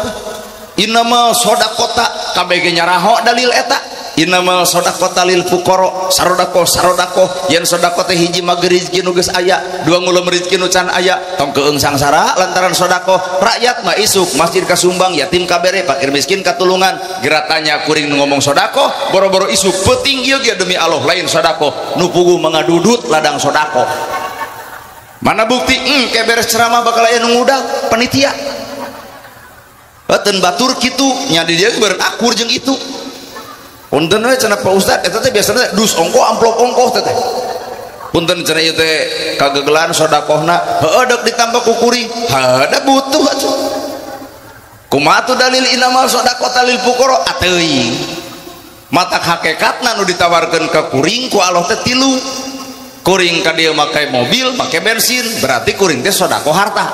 Innamal sodaqota kabeh ge nyaraho dalil eta. Innamal sodaqota lil fuqara sarodakoh sarodakoh yen sodakoh teh hiji mah rezeki nu geus aya, dua ngulum rezeki nu can aya, tong keung sangsara lantaran sodakoh. Rakyat mah isuk masjid kasumbang, yatim kabere, fakir miskin katulungan. Geura tanya kuring nu ngomong sodakoh, boro-boro isuk peuting ieu ge demi Allah lain sodakoh, nu puguh mangadudut ladang sodakoh. Mana bukti? Ke beres ceramah bakal aya nu ngudag panitia. Heuteun batur kitu nya di dieu berakur jeung itu. Punten we cenah Pak Ustad eta teh biasana dus ongkoh amplop ongkoh teh. Punten cenah ieu teh kagegelan sodakohna heueuh deuk ditambah ku kuring. Heueuh da butuh atuh. Kumaha atuh dalil inamal sodaqota lil fuqara ateuing. Matak hakikatna nu ditawarkeun ka kuring ku Allah teh tilu. Kuring ka dieu make mobil, make bensin, berarti kuring teh sodakoh harta.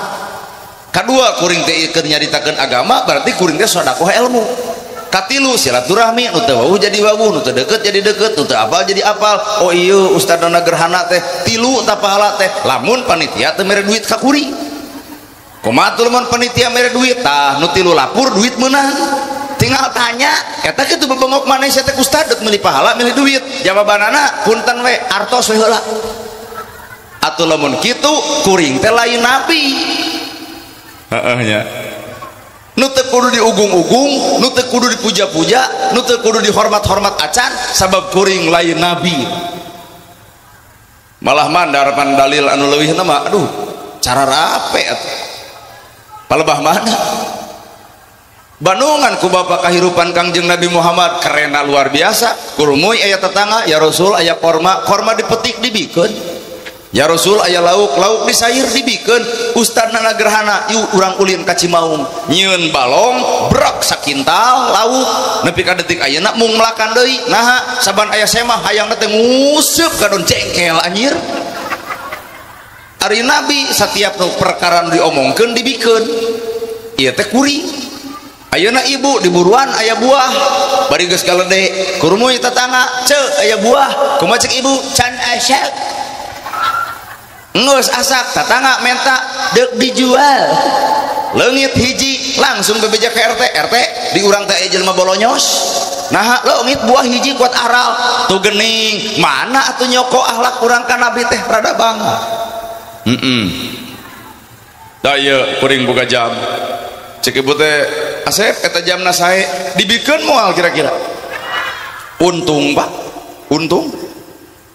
Kadua kuring teh keur nyaritakeun agama, berarti kuring teh sodakoh ilmu. Katilu silaturahmi nu teu wawuh jadi wawuh, nu teu deukeut jadi deukeut, nu teu apal jadi apal. Oh iya ustadna gerhana teh tilu ta pahala teh lamun panitia teu mere duit ka kuring. Kumaha atuh lamun panitia mere duit? Tah nu tilu lapur duit meunang. Tinggal tanya eta kitu bebengok maneh sia teh ustad deuk meuli pahala meuli duit. Jawabanana punten we artos we heula. Atuh lamun kitu kuring teh lain nabi. Heeh nya. Nu teu kudu diugung-ugung, nu teu kudu dipuja-puja, nu teu kudu dihormat-hormat acan sabab kuring lain nabi. Malah mandar pan dalil anu leuwihna mah aduh cara rape atuh. Palebah mana? Bandungan ku bapak kahirupan Kangjeng Nabi Muhammad kerena luar biasa. Kurumuy aya tetangga, ya Rasul aya korma, korma dipetik dibikeun. Ya Rasul aya lauk, lauk disair dibikeun. Ustadna gerhana, yuk urang ulin ka Cimaung. Nyieun balong, brok sakintal lauk. Nepi ka detik ayeuna mung melakan deui. Naha saban aya semah hayangna teh nguseup ka don jengkel anjir. Ari Nabi setiap perkara nu diomongkeun dibikeun. Ieu teh kuring. Ayeuna ibu di buruan aya buah, bari geus galede, kurumuy tetangga, ceu aya buah, kumaha cek ibu? Can asak. Ngeus asak, tetangga menta deuk dijual. Leungit hiji langsung bebeja ke RT, RT di urang teh aya jelema bolonyos. Naha leungit buah hiji kuat aral. Tuh geuning, mana atuh nyoko akhlak urang ka nabi teh rada bangga. Heeh. Da ieu kuring boga jam. Cek ibu teh Asep eta jamna sae dibikeun moal kira-kira. Untung Pak, untung.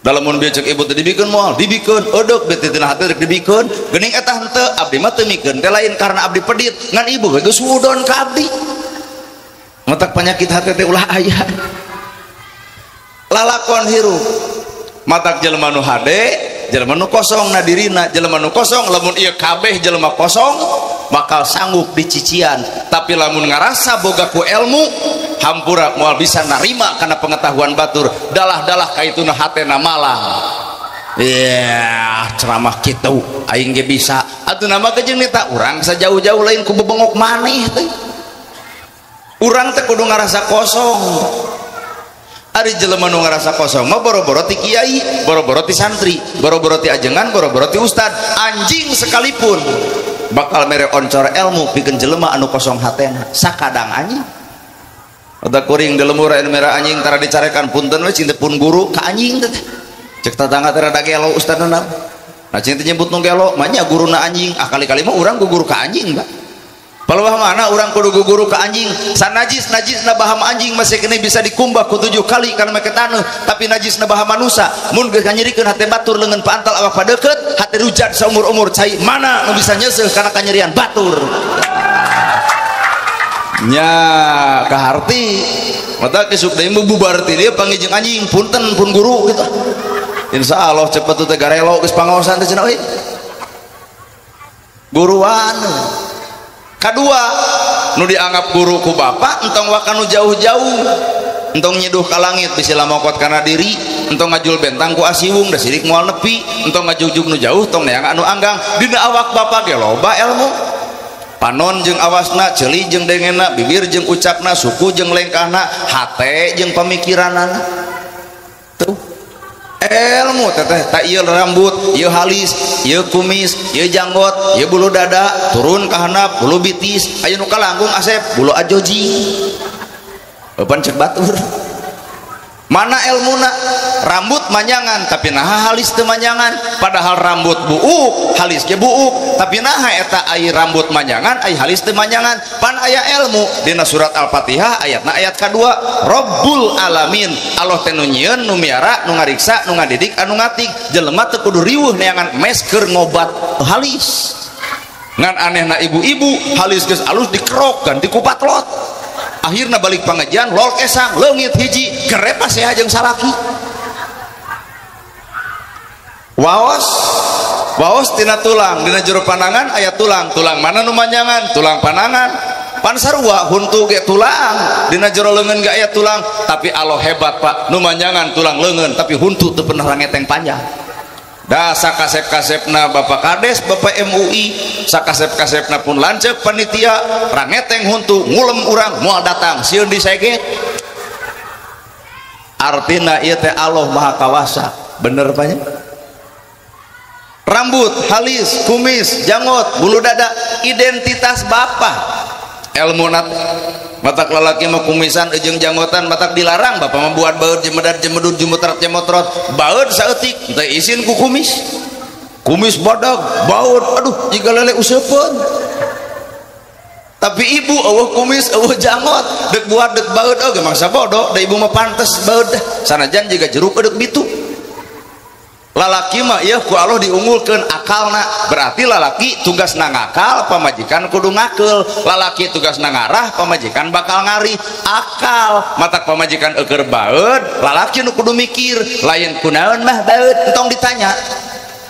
Dalam mun bieu cek ibu teh dibikeun moal, dibikeun eudeuh beuti tina hate rek dibikeun. Geuning eta henteu abdi mah teu mikeun teh lain karena abdi pedit, ngan ibu we geus hudon ka abdi. Matak penyakit hate teh ulah aya. Lalakon hirup. Matak jelema nu hade, jelema nu kosong na dirina, jelema nu kosong lamun ieu kabeh jelema kosong bakal sanggup dicician. Tapi lamun ngarasa boga ku ilmu hampura moal bisa narima karena pengetahuan batur. Dalah-dalah kaituna hatena malang. Yeah, ceramah kitu aing ge bisa. Atuh nama ge jeung nita urang sajauh-jauh lain ku bebengok maneh teh. Urang teh kudu ngarasa kosong. Ari jelema nu ngarasa kosong mah boro-boro ti kiai, boro-boro ti santri, boro-boro ti ajengan, boro-boro ti ustad, anjing sekalipun. Bakal mere oncor ilmu pikeun jelema anu kosong hatena. Sakadang anjing. Otak kuring di lemur anu merah anjing tara dicarekan punten we cing teh pun guru ka anjing teh. Cek tetangga teh rada gelo ustadna. Nah cing teh nyebut nu gelo mah nya guruna anjing. Ah kali-kali mah urang guru ka anjing, Pak. Palawah mana urang kudu guguru ka anjing. Sanajis najisna baham anjing masih kene bisa dikumbah ku 7 kali kana make taneuh, tapi najisna baham manusa mun geus kanyerikeun hate batur leungeun pantal awak padeukeut hate rujat saumur-umur cai mana nu bisa nyeuseuh kana kanyerian batur. Nya kaharti mata kisuk deui bubar ti dieu panggih jeung anjing punten pun guru gitu. Insyaallah cepet teh garelo geus pangaosan teh cenah euy. Guruan. Kedua, nu dianggap guru ku bapak entong wakanu jauh-jauh, entong nyiduh ka langit bisi lamokot kana diri, entong ngajul bentang ku asiwung da sirik moal nepi, entong ngajugjug nu jauh tong neang anu anggang. Dina awak bapak ge loba ilmu. Panon jeung awasna, ceuli jeung dengena, bibir jeung ucapna, suku jeung lengkahna, hate jeung pamikiranana. Tuh. Ilmu teteh tak ieu rambut, ieu halis, ieu kumis, ieu janggot, ieu bulu dada, turun ka handap, bulu bitis, aya nu kalangkung asep, bulu ajoji. Eupan cek batur. Mana ilmuna? Rambut manjangan tapi naha halis teu manjangan, padahal rambut buuk, halis ge buuk, tapi naha eta ai rambut manjangan, ai halis teu manjangan. Pan aya ilmu dina surat Al-Fatihah ayatna ayat kadua, Rabbul Alamin. Allah teh nu nyieun, nu miara, nu ngariksa, nu ngadidik, anu ngatik. Jelema teu kudu riweuh neangan mes keur ngobat halis. Ngan anehna ibu-ibu halis geus alus dikerok ganti ku patlot. Akhirna balik pangajian lol kesang leungit hiji gerepa seha jeung salaki. Waos waos tina tulang dina jero panangan aya tulang, tulang mana nu manjangan? Tulang panangan. Pan sarua huntu ge tulang dina jero leungeun ge aya tulang, tapi Allah hebat Pak, nu manjangan tulang leungeun tapi huntu teu pernah rangeteng panjang. Dah sakasep-kasepna Bapak Kades, Bapak MUI, sakasep-kasepna pun lanceuk panitia rangeteng huntu ngulem urang moal datang sieun diseget. Artina ieu teh Allah Maha Kawasa, bener Pak nya? Rambut, halis, kumis, janggot, bulu dada, identitas bapak. Ilmu nat matak lalaki mah kumisan jeung janggotan matak dilarang bapak membuat baeud jemedar jemedud jemutrat jemotrot baeud saeutik teu isin ku kumis, kumis badag baeud aduh jiga lele useupeun. Tapi ibu eueuh kumis eueuh janggot deuk buat deuk baeud oge mangsa bodoh da ibu mah pantes baeud sanajan jiga jeruk deuk bitu. Lalaki mah ieu ku Allah diunggulkeun akalna, berarti lalaki tugasna ngakal pamajikan kudu ngakeul, lalaki tugasna ngarah pamajikan bakal ngari akal. Matak pamajikan eueur baeud lalaki nu kudu mikir lain kunaon mah baeud entong ditanya.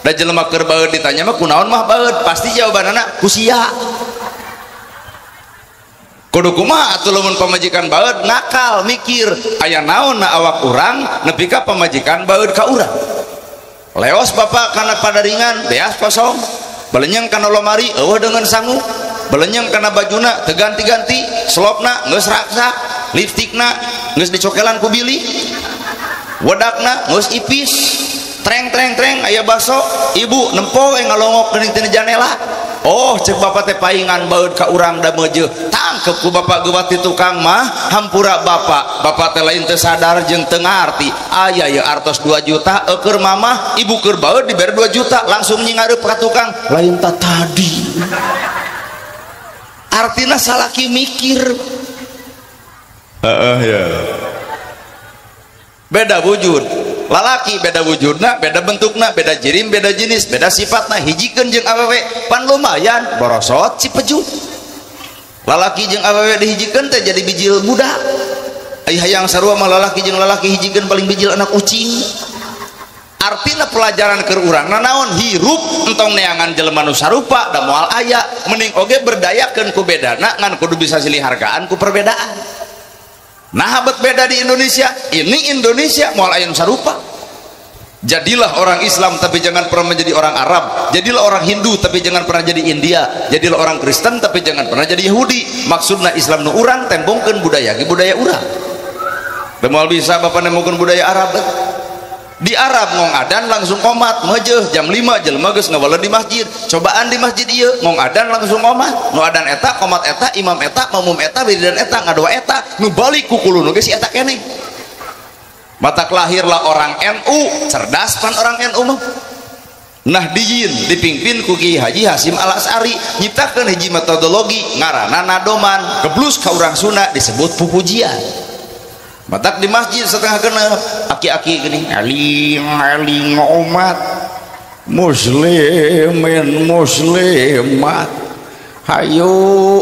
Da jelema keur baeud ditanya mah kunaon mah baeud pasti jawabanana ku sia. Kudu kumaha atuh lamun pamajikan baeud ngakal mikir aya naon na awak urang nepi ka pamajikan baeud ka urang. Leos bapak karena padaringan beas kosong, belenyeng kana lomari eueuh dengan sangu, belenyeng kana bajuna teu ganti-ganti, selopna geus raksa, lipstikna geus dicokelan ku bilih, wedakna geus ipis, treng treng treng aya baso, ibu nempo we ngalongok geuning tina janela. Oh cek bapak teh paingan baeud ka urang da meujeuh, tangkep ku bapak geuwat di tukang mah hampura bapak, bapak teh lain teu sadar jeung teu ngarti. Aya ieu artos 2 juta eueur mamah, ibu keur baeud dibere 2 juta langsung nyingareup ka tukang, lain ta tadi. Artina salaki mikir. Heeh ya. Beda wujud. Lalaki beda wujudna, beda bentukna, beda jirim, beda jenis, beda sifatna, hijikeun jeung awewe pan lumayan borosot si peju. Lalaki jeung awewe dihijikeun teh jadi bijil budak. Ai hayang sarua mah lalaki jeung lalaki hijikeun paling bijil anak ucing. Artina pelajaran keur urang nanaon hirup entong neangan jelema nu sarupa da moal aya, mending oge berdayakeun ku bedana ngan kudu bisa silih hargaan ku perbedaan. Nah bet beda di Indonesia, ini Indonesia moal aya nu sarupa. Jadilah orang Islam tapi jangan pernah menjadi orang Arab, jadilah orang Hindu tapi jangan pernah jadi India, jadilah orang Kristen tapi jangan pernah jadi Yahudi. Maksudna Islam nu urang tembongkeun budaya ge budaya urang. Da moal bisa bapak nemongkeun budaya Arab. Di Arab ngong adan langsung komat mejeuh jam 5 jelema geus ngawaleun di masjid. Cobaan di masjid ieu ngong adan langsung komat. Nu adan eta komat eta imam eta makmum eta wiridan eta ngadoa eta nu balik ku kuluna geus si eta keneh. Matak lahirlah orang NU, cerdas pan orang NU mah. Nahdiyin dipimpin ku Kiai Haji Hasyim Al Asy'ari nyiptakeun hiji metodologi ngaranna nadoman, geblus ka urang Sunda disebut pupujian. Matak di masjid setengah genep aki-aki gini aling-aling umat muslimin muslimat hayu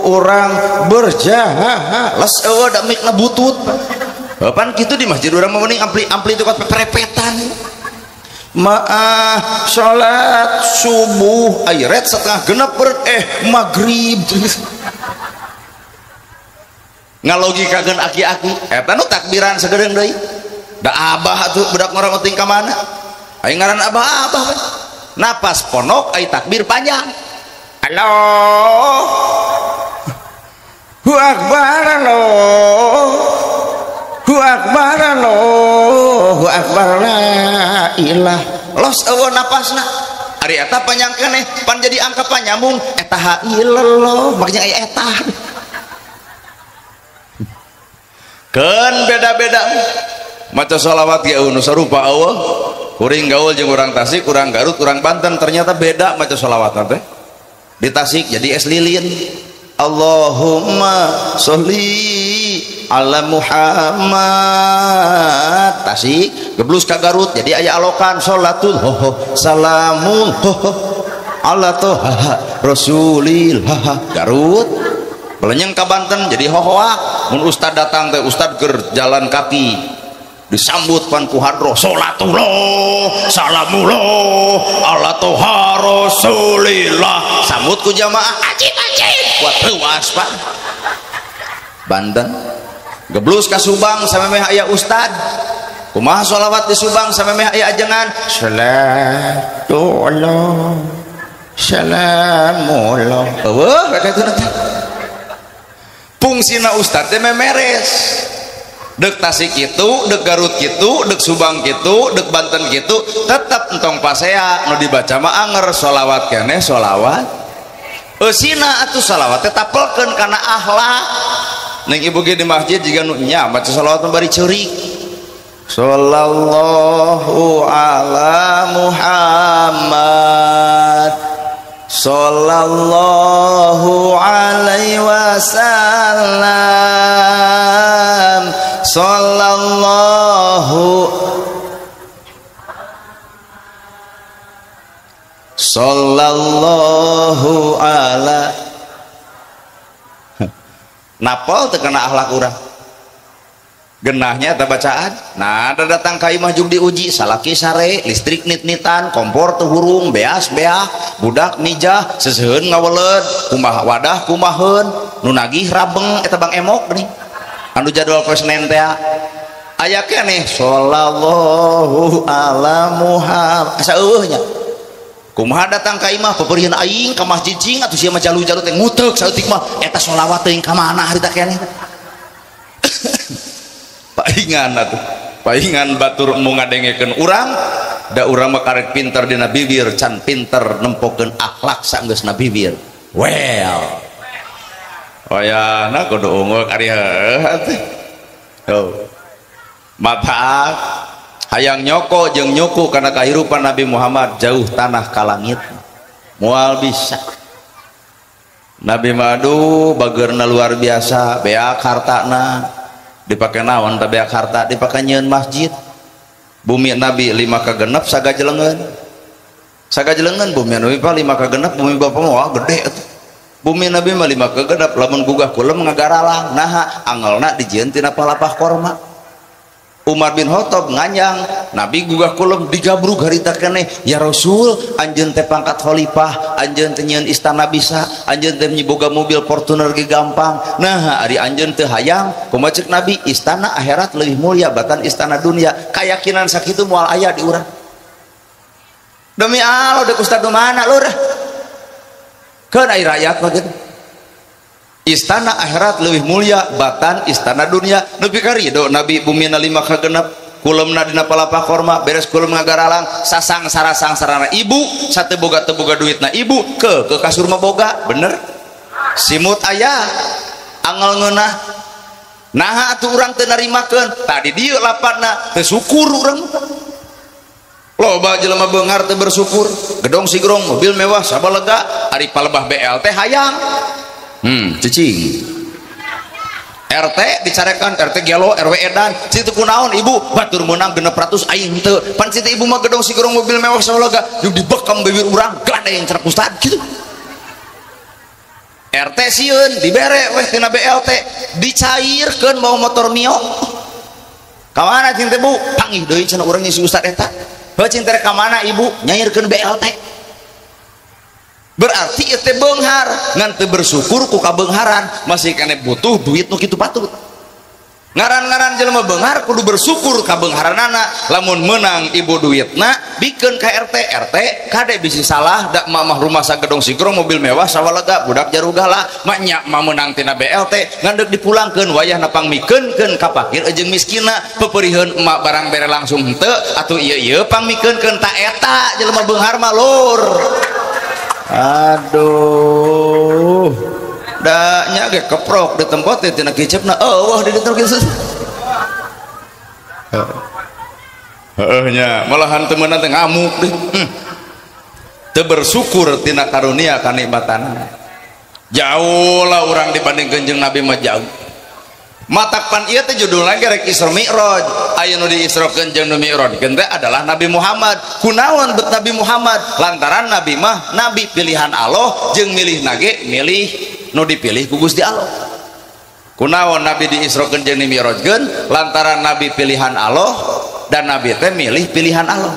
orang berjaha les eueuh da mikna butut. Pan kitu di masjid urang mah mending ampli itu kan perepetan. Maah salat subuh ayret setengah genep maghrib. Ngalogikakeun aki-aki eta nu takbiran sagedeung deui da abah atuh budak ngorong penting ka mana aing ngaran abah-abah we napas ponok ai takbir panjang Allahu akbar Allahu akbar Allahu akbar la ilah los eueuh napasna ari eta panjang keneh pan jadi angka panyambung eta ha ilallah makanya aya eta. Kan beda-beda maca sholawat ge nu sarupa eueuh kuring gaul jeung urang Tasik, urang Garut, urang Banten ternyata beda maca sholawat teh. Di Tasik jadi es lilin Allahumma sholli ala Muhammad. Tasik geblus ka Garut jadi aya alokan sholatul ho salamun ho ala toha rasulillah. Garut belenyeng ka Banten jadi hohoa mun ustad datang teh ustad ger jalan kaki disambut pan ku hadroh salatullah salamullah ala toha rasulillah sambut ku jamaah acit acit buat ruas pak Banten geblus ka Subang samemeh aya ustad kumaha sholawat di Subang samemeh aya ajengan salatullah salamullah eueuh kaitu teh fungsina ustad teh memeres dek Tasik kitu dek Garut kitu dek Subang kitu dek Banten kitu tetep entong pasea nu dibaca mah anger sholawat keneh sholawat eusina atuh sholawat teh tapelkeun kana akhlak. Ning ibu ge di masjid jiga nu nya maca sholawat mah bari ceurik sallallahu ala Muhammad sallallahu alaihi wasallam sallallahu sallallahu ala napol teu kana akhlak urang genahnya eta bacaan. Nah ada datang ka imah jug diuji salaki sare listrik nit-nitan kompor teu hurung beas beah budak mijah seseuheun ngaweleud kumaha wadah kumaheun nu nagih rabeng eta bang emok geuning anu jadwal poe Senin teh aya keneh sallallahu ala Muhammad asa eueuh nya kumaha datang ka imah peperihan aing ka masjid cing atuh sia mah jalu-jalu teh nguteuk saeutik mah eta sholawat teuing ka mana harita keneh paingan atuh paingan batur mau ngadengekeun urang da urang mah karek pinter dina bibir can pinter nempokeun akhlak saenggeusna bibir well wayahna kudu unggul ari heuh atuh tuh mata hayang nyoko jeung nyuku kana kahirupan Nabi Muhammad jauh tanah ka langit moal bisa. Nabi madu bageurna luar biasa beak hartana dipake naon teh beak harta dipake nyieun masjid. Bumi Nabi 5 ka genep sagajelengeun sagajelengeun bumi Nabi 5 ka genep bumi bapak mah gede atuh. Bumi Nabi mah 5 ka genep lamun gugah kulem ngagaralang naha angelna dijieun tina palapah korma. Umar bin Khattab nganyang Nabi gugah kulem digabrug harita keneh ya Rasul anjeun teh pangkat khalifah anjeun teh nyieun istana bisa anjeun teh boga mobil Fortuner ge gampang nah ari anjeun teu hayang kumaha ceuk Nabi istana akhirat leuwih mulia batan istana dunia. Kayakinan sakitu moal aya di urang demi Allah dek ustad nu mana lur keun ai rakyat mah kitu. Istana akhirat lebih mulia batan istana dunia. Nepi ka ridho Nabi bumina 5 ka genep. Kulemna dina palapah korma, beres kulem ngagaralang, sasang sarasang sarana ibu, sate boga teu boga duitna ibu, ke kasur mah boga, bener? Simut aya, angel ngeunah. Naha atuh urang teu narimakeun, tadi dieu lapatna, teu syukur urang. Loba jelema beunghar teu bersyukur, gedong sigrong, mobil mewah sabalega, ari palebah BLT hayang. Cicing. RT dicarekan, RT gelo, RW edan, situ kunaon ibu, batur menang 600 aing teu. Pan situ ibu mah gedong sigrong mobil mewah sabalega, jeung dibekam bibir urang, gandeng cenah ustad kitu. RT sieun dibere weh tina BLT, dicairkeun bawa motor Mio. Ka mana cing teh Bu? Panggih deui cenah urang si ustad eta. Heuh cing teh ka mana ibu? Nyairkeun BLT. Berarti ieu teh beunghar, ngan teu bersyukur ku kabeungharan, masih keneh butuh duit nu kitu patut. Ngaran-ngaran jelema beunghar kudu bersyukur kabeungharanana, lamun meunang ibu duitna bikeun ka RT, RT kade bisi salah da mamah rumah sagedong sigrong mobil mewah sawalega budak jarugala, mak nya mah meunang tina BLT ngan deuk dipulangkeun wayahna pangmikeunkeun ka fakir jeung miskina, peperiheun emak barang bere langsung henteu atuh ieu-ieu pangmikeunkeun ta eta jelema beunghar mah lur. Aduh, da nya ge keprok di tempat teh tina kicepna eueuh di ditu kieu. Heueuh nya, malahan temenan teh ngamuk deh. Teu bersyukur tina karunia kanikmatan. Jauh lah urang dibandingkeun jeung Nabi mah jauh. Matak pan ieu teh judulna ge rek Isra Mi'raj. Aya nu diisrokeun jeung nu mi'rajkeun teh adalah Nabi Muhammad. Kunaon bet Nabi Muhammad? Lantaran Nabi mah nabi pilihan Allah jeung milihna ge milih nu dipilih ku Gusti Allah. Kunaon Nabi diisrokeun jeung dimi'rajkeun? Lantaran Nabi pilihan Allah dan Nabi teh milih pilihan Allah.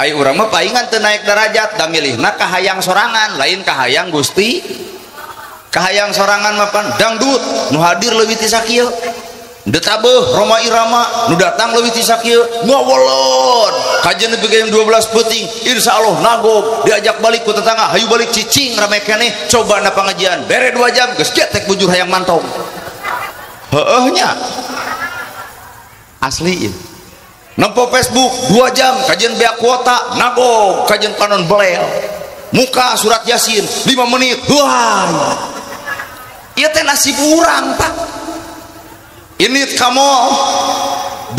Ai urang mah paingan teu naik derajat da milihna kahayang sorangan, lain kahayang Gusti. Kahayang sorangan mapan dangdut nu hadir leuwih ti sakieu, detabeuh Roma Irama nu datang leuwih ti sakieu, ngawolon kajian nepi ka jam 12 peuting, insyaallah nagog diajak balik ku tetangga, hayu balik cicing rame keneh, coba na pangajian bere 2 jam geus getek bujur hayang mantong. Heueuh nya asli ieu. Nempo Facebook 2 jam kajian beak kuota nagog kajian panon belel muka surat Yasin 5 menit, wah ieu teh nasib urang Pak. Ini kamu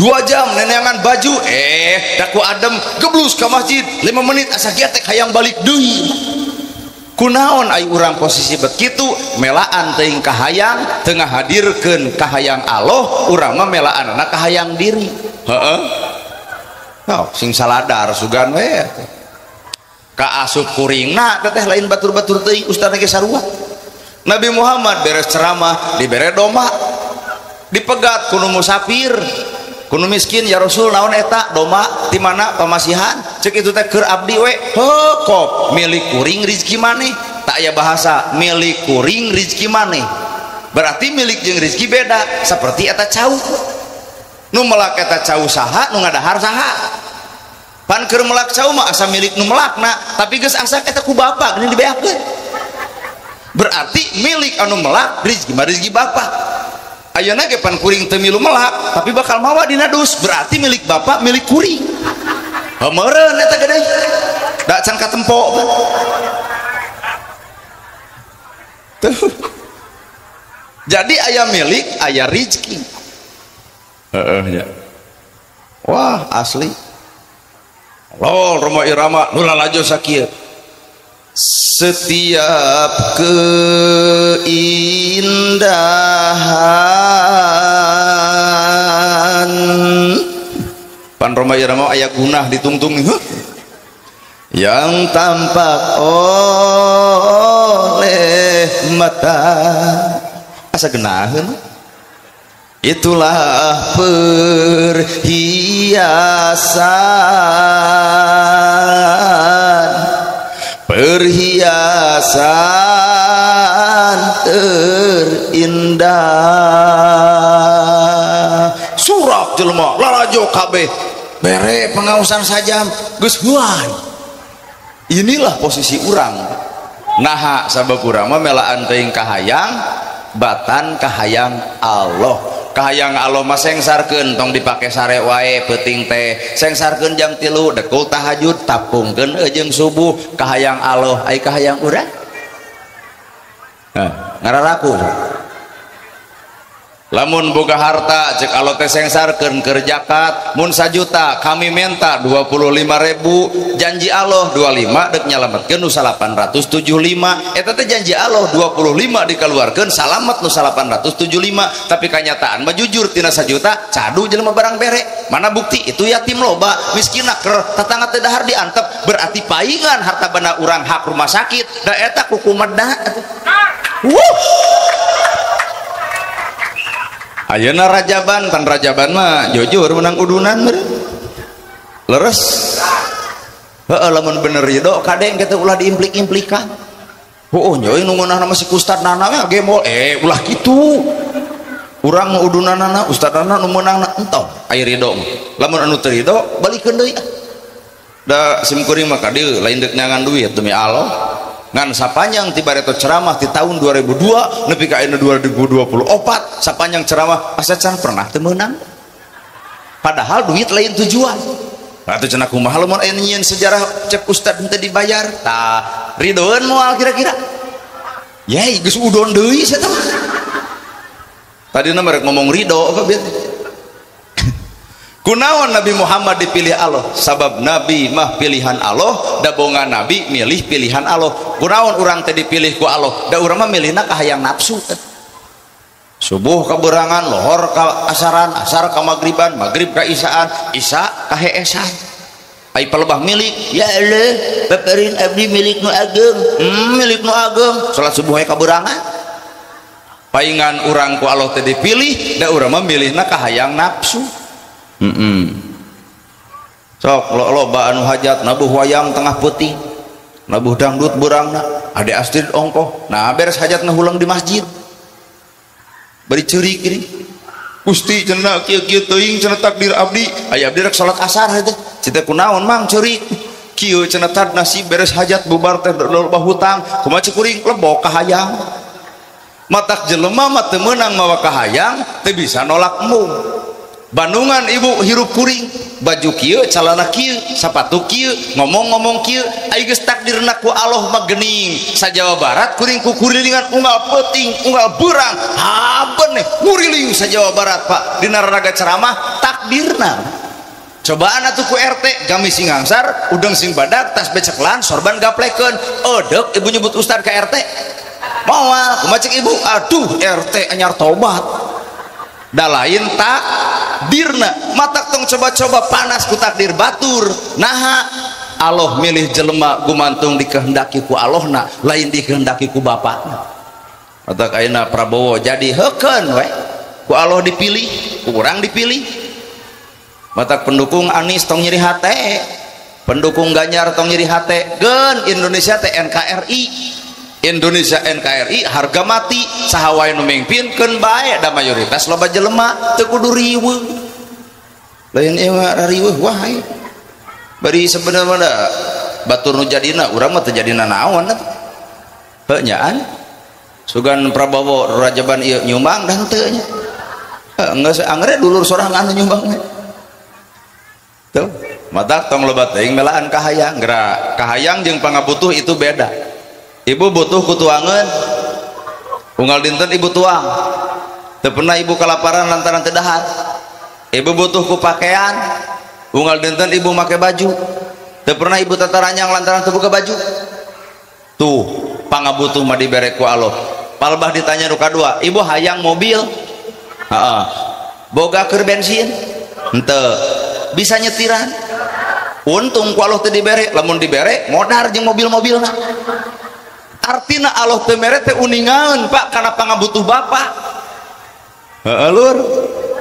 2 jam neneangan baju, daku adem geblus ke masjid 5 menit asa getek hayang balik deui. Kunaon ai urang posisi bekitu melaan teuing kahayang teu ngahadirkeun kahayang Allah, urang mah melaanana kahayang diri. Heeh. Oh, sing saladar sugan we. Kaasup kuringna teteh lain batur-batur teuing ustadna ge sarua. Nabi Muhammad beres ceramah dibere domba, dipegat kuno musafir, kuno miskin, ya Rasul naon eta domba di mana pamasihan, cek itu teh keur abdi we, heuh kop milik kuring rizki maneh, tak aya bahasa milik kuring rizki maneh, berarti milik jeung rizki beda, seperti eta cau, nu melak eta cau saha, nu ngadahar saha. Pan keur melak cau mah asa milik nu melakna, tapi geus asa eta ku bapak geuning dibeakeun. Berarti milik anu melak rizki mah rizki bapak. Ayeuna ge pan kuring teu milu melak, tapi bakal mawa dina dus, berarti milik bapak milik kuring. Heuh eta gede. Da can katempo. Tuh. Jadi aya milik, aya rizki. Heeh nya. Wah, asli. Lol Roma Irama nu lalajo sakieu. Setiap keindahan pan Roma Irama aya gunah ditungtung yang tampak oleh mata asa genaheun, itulah perhiasan, perhiasan terindah. Surak jelema lalajo kabeh bere pengawasan sajam geus huan. Inilah posisi urang. Naha sabab urang mah melaan teuing kahayang batan kahayang Allah. Kahayang Allah mah sengsarkeun tong dipake sare wae peuting teh. Sengsarkeun jam 3 dekul tahajud tapungkeun jeung subuh. Kahayang Allah ai kahayang urang? Hah, ngararaku. Lamun boga harta cek Allah teh sengsarkeun keur zakat, mun 1 juta kami minta 25.000, janji Allah 25 dek nyalametkeun nu 875. Eta teh janji Allah 25 dikeluarkeun salamet nu 875, tapi kanyataan mah jujur tina 1 juta cadu jelema barang bere. Mana bukti itu yatim loba, miskin ker, tetangga teh dahar diantep, berarti paingan harta benda urang hak rumah sakit, da eta kukumedna. Wuh. Ayeuna rajaban, tan rajaban mah jujur menang udunan meureun. Leres. Heeh, lamun bener ridho kadeng kitu ulah diimplik-implikan. Heueuh nya nu ngeunahna mah si ustad nana we gemol, ulah kitu. Urang mah udunanana, ustadna nu meunangna entong aya ridho mah. Lamun anu teu ridho balikeun deui. Da sim kuring mah ka dieu lain deuk nyangan duit demi Allah. Ngan sapanjang ti bareto ceramah di tahun 2002 nepi ka ayeuna 2024 sapanjang ceramah asa can pernah teu meunang. Padahal duit lain tujuan. Atuh cenah kumaha lamun aya nyieun sejarah cek ustad henteu dibayar. Tah ridoeun moal kira-kira. Yey geus udon deui sia teh. Tadina merek ngomong ridho apa bieu. Kunaon Nabi Muhammad dipilih Allah? Sabab Nabi mah pilihan Allah, da bonga Nabi milih pilihan Allah. Kunaon urang teh dipilih ku Allah? Da urang mah milihna kahayang nafsu. Subuh ka berangan, lohor ka asaran, asar ka magriban, magrib ka isaan, isya ka heesan. Ai palebah milik, ya Allah, paparin abdi milik nu ageng. Milik nu ageng, salat subuh ka berangan. Paingan urang ku Allah teh dipilih, da urang mah milihna kahayang nafsu. Sok loba anu hajat nabuh wayang tengah peuting, nabuh dangdut beurangna, ade Astrid ongkoh. Nah beres hajat ngahulang di masjid. Bari ceurik gini. Gusti cenah kieu-kieu teuing cenah takdir abdi, aya abdi rek salat asar teh. Cita kunaon mang ceurik. Kieu cenah tad nasib beres hajat bubar teh loba hutang, kumaha cek kuring lebok kahayang. Matak jelema mah teu meunang mawa kahayang, teu bisa nolak embung. Bandungan ibu hirup kuring, baju kieu, calana kieu, sapatu kieu, ngomong-ngomong kieu, ai geus takdirna ku Allah mah geuning. Sa Jawa Barat kuring ku kurilingan unggal peuting, unggal beurang, haben nguriling sa Jawa Barat Pak. Dina raraga ceramah takdirna. Cobaan atuh ku RT, gamis sing ngangsar, udeng sing badak, tas beceklan, sorban gaplekeun. Eudek ibu nyebut ustad ka RT. Moal, kumaha cek ibu? Aduh, RT anyar tobat. Da lain tak dirna, matak tong coba-coba panas ku takdir batur. Naha Allah milih jelema gumantung dikehendaki ku Allahna, lain dikehendaki ku bapakna. Matak ayeuna Prabowo jadi heukeun we, ku Allah dipilih, ku urang dipilih. Matak pendukung Anies tong nyeri hate, pendukung Ganjar tong nyeri hate. Geun Indonesia teh NKRI. Indonesia NKRI harga mati, saha wae nu mingpinkeun bae da mayoritas loba jelema teu kudu riweuh. Lain ieu mah riweuh wae. Bari sebenarnya da batur nu jadina urang mah teu jadina naon atuh. Heuh nyaan. Sugan Prabowo rajaban ieu nyumbang da henteu nya. Heuh geus angere dulur sorangan nu nyumbang we. Tuh, matak tong loba teuing melaan kahayang, geura kahayang jeung pangabutuh itu beda. Ibu butuh ku tuangeun, unggal dinten ibu tuang, teu pernah ibu kalaparan lantaran teu dahar. Ibu butuh ku pakaian, unggal dinten ibu make baju, teu pernah ibu tataranyang lantaran teu boga baju. Tuh pangabutuh mah dibere ku Allah. Palbah ditanya nu kadua, ibu hayang mobil, heeh, boga keur bensin, henteu, bisa nyetiran. Untung ku Allah teu dibere, lamun dibere modar jeung mobil-mobilna. Artina Allah teu mere teh uningaeun Pak kana pangabutuh bapak. Heeh lur.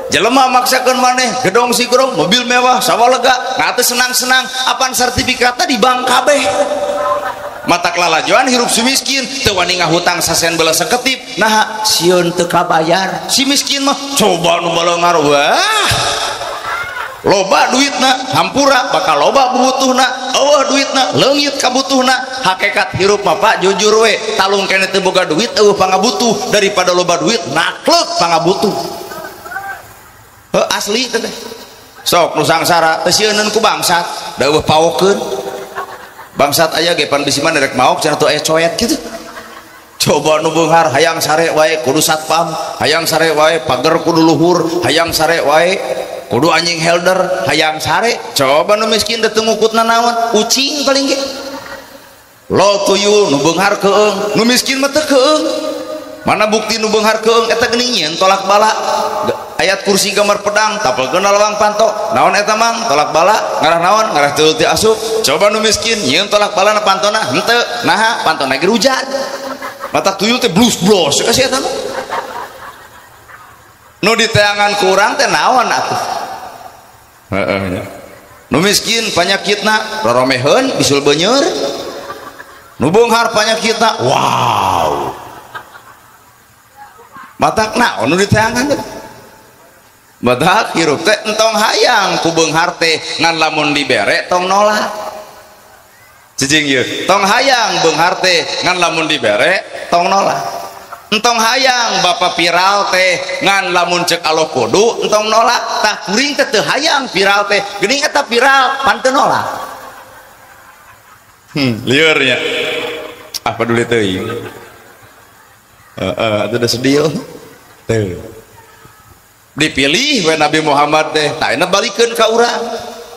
Jelema maksakeun maneh gedong sigrong, mobil mewah, sawah lega, ngate senang-senang, apan sertifikatna di bank kabeh. Matak lalajoan hirup si miskin, teu wani ngahutang sasen beula seketip, naha sieun teu kabayar. Si miskin mah coba nu baleungar wah. Loba duitna hampura bakal loba butuhna, eueuh duitna leungit kabutuhna. Hakikat hirup mah Pak jujur we, talung keneh teu boga duit eueuh pangabutuh, daripada loba duit naklek pangabutuh. Heuh asli teh. Sok nu sangsara teh sieuneun ku bangsat, da eueuh pawokeun. Bangsat aya ge pan bisi mah rek maok cenah teu aya coet kitu. Coba nu beunghar hayang sare wae kudu satpam, hayang sare wae pager kudu luhur, hayang sare wae kudu anjing helder, hayang sare. Coba nu miskin teu ngukutna naon, ucing paling ge. Lo tuyul nu beunghar keung, nu miskin mah teu keung. Mana bukti nu beunghar keung eta geuning nyieun tolak bala. Ayat kursi gambar pedang tapelkeun lawang panto. Naon eta mang tolak bala, ngarah naon ngarah teu teu asup. Coba nu miskin nyieun tolak bala na pantona henteu, naha pantona ge rujat. Mata tuyul teh blus-blos kasih eta mah. Nu diteangan ku urang teh naon atuh? Heeh nya. Nu miskin panyakitna roromeheun bisul beuneur. Nu beunghar panyakitna wow. Matak naon nu diteangan teh? Matak hirup teh entong hayang ku beunghar teh ngan lamun dibere tong nolak. Cicing ieu, tong hayang beunghar teh ngan lamun dibere tong nolak. Entong hayang bapak viral teh ngan lamun cek Allah kudu entong nolak. Tah kuring teh teu hayang viral teh, geuning eta viral pan teu nolak. Lieur nya. Ah peduli teuing. Heeh, atuh da sedih. Teu. Dipilih we Nabi Muhammad teh, tah ayeuna balikeun ka urang.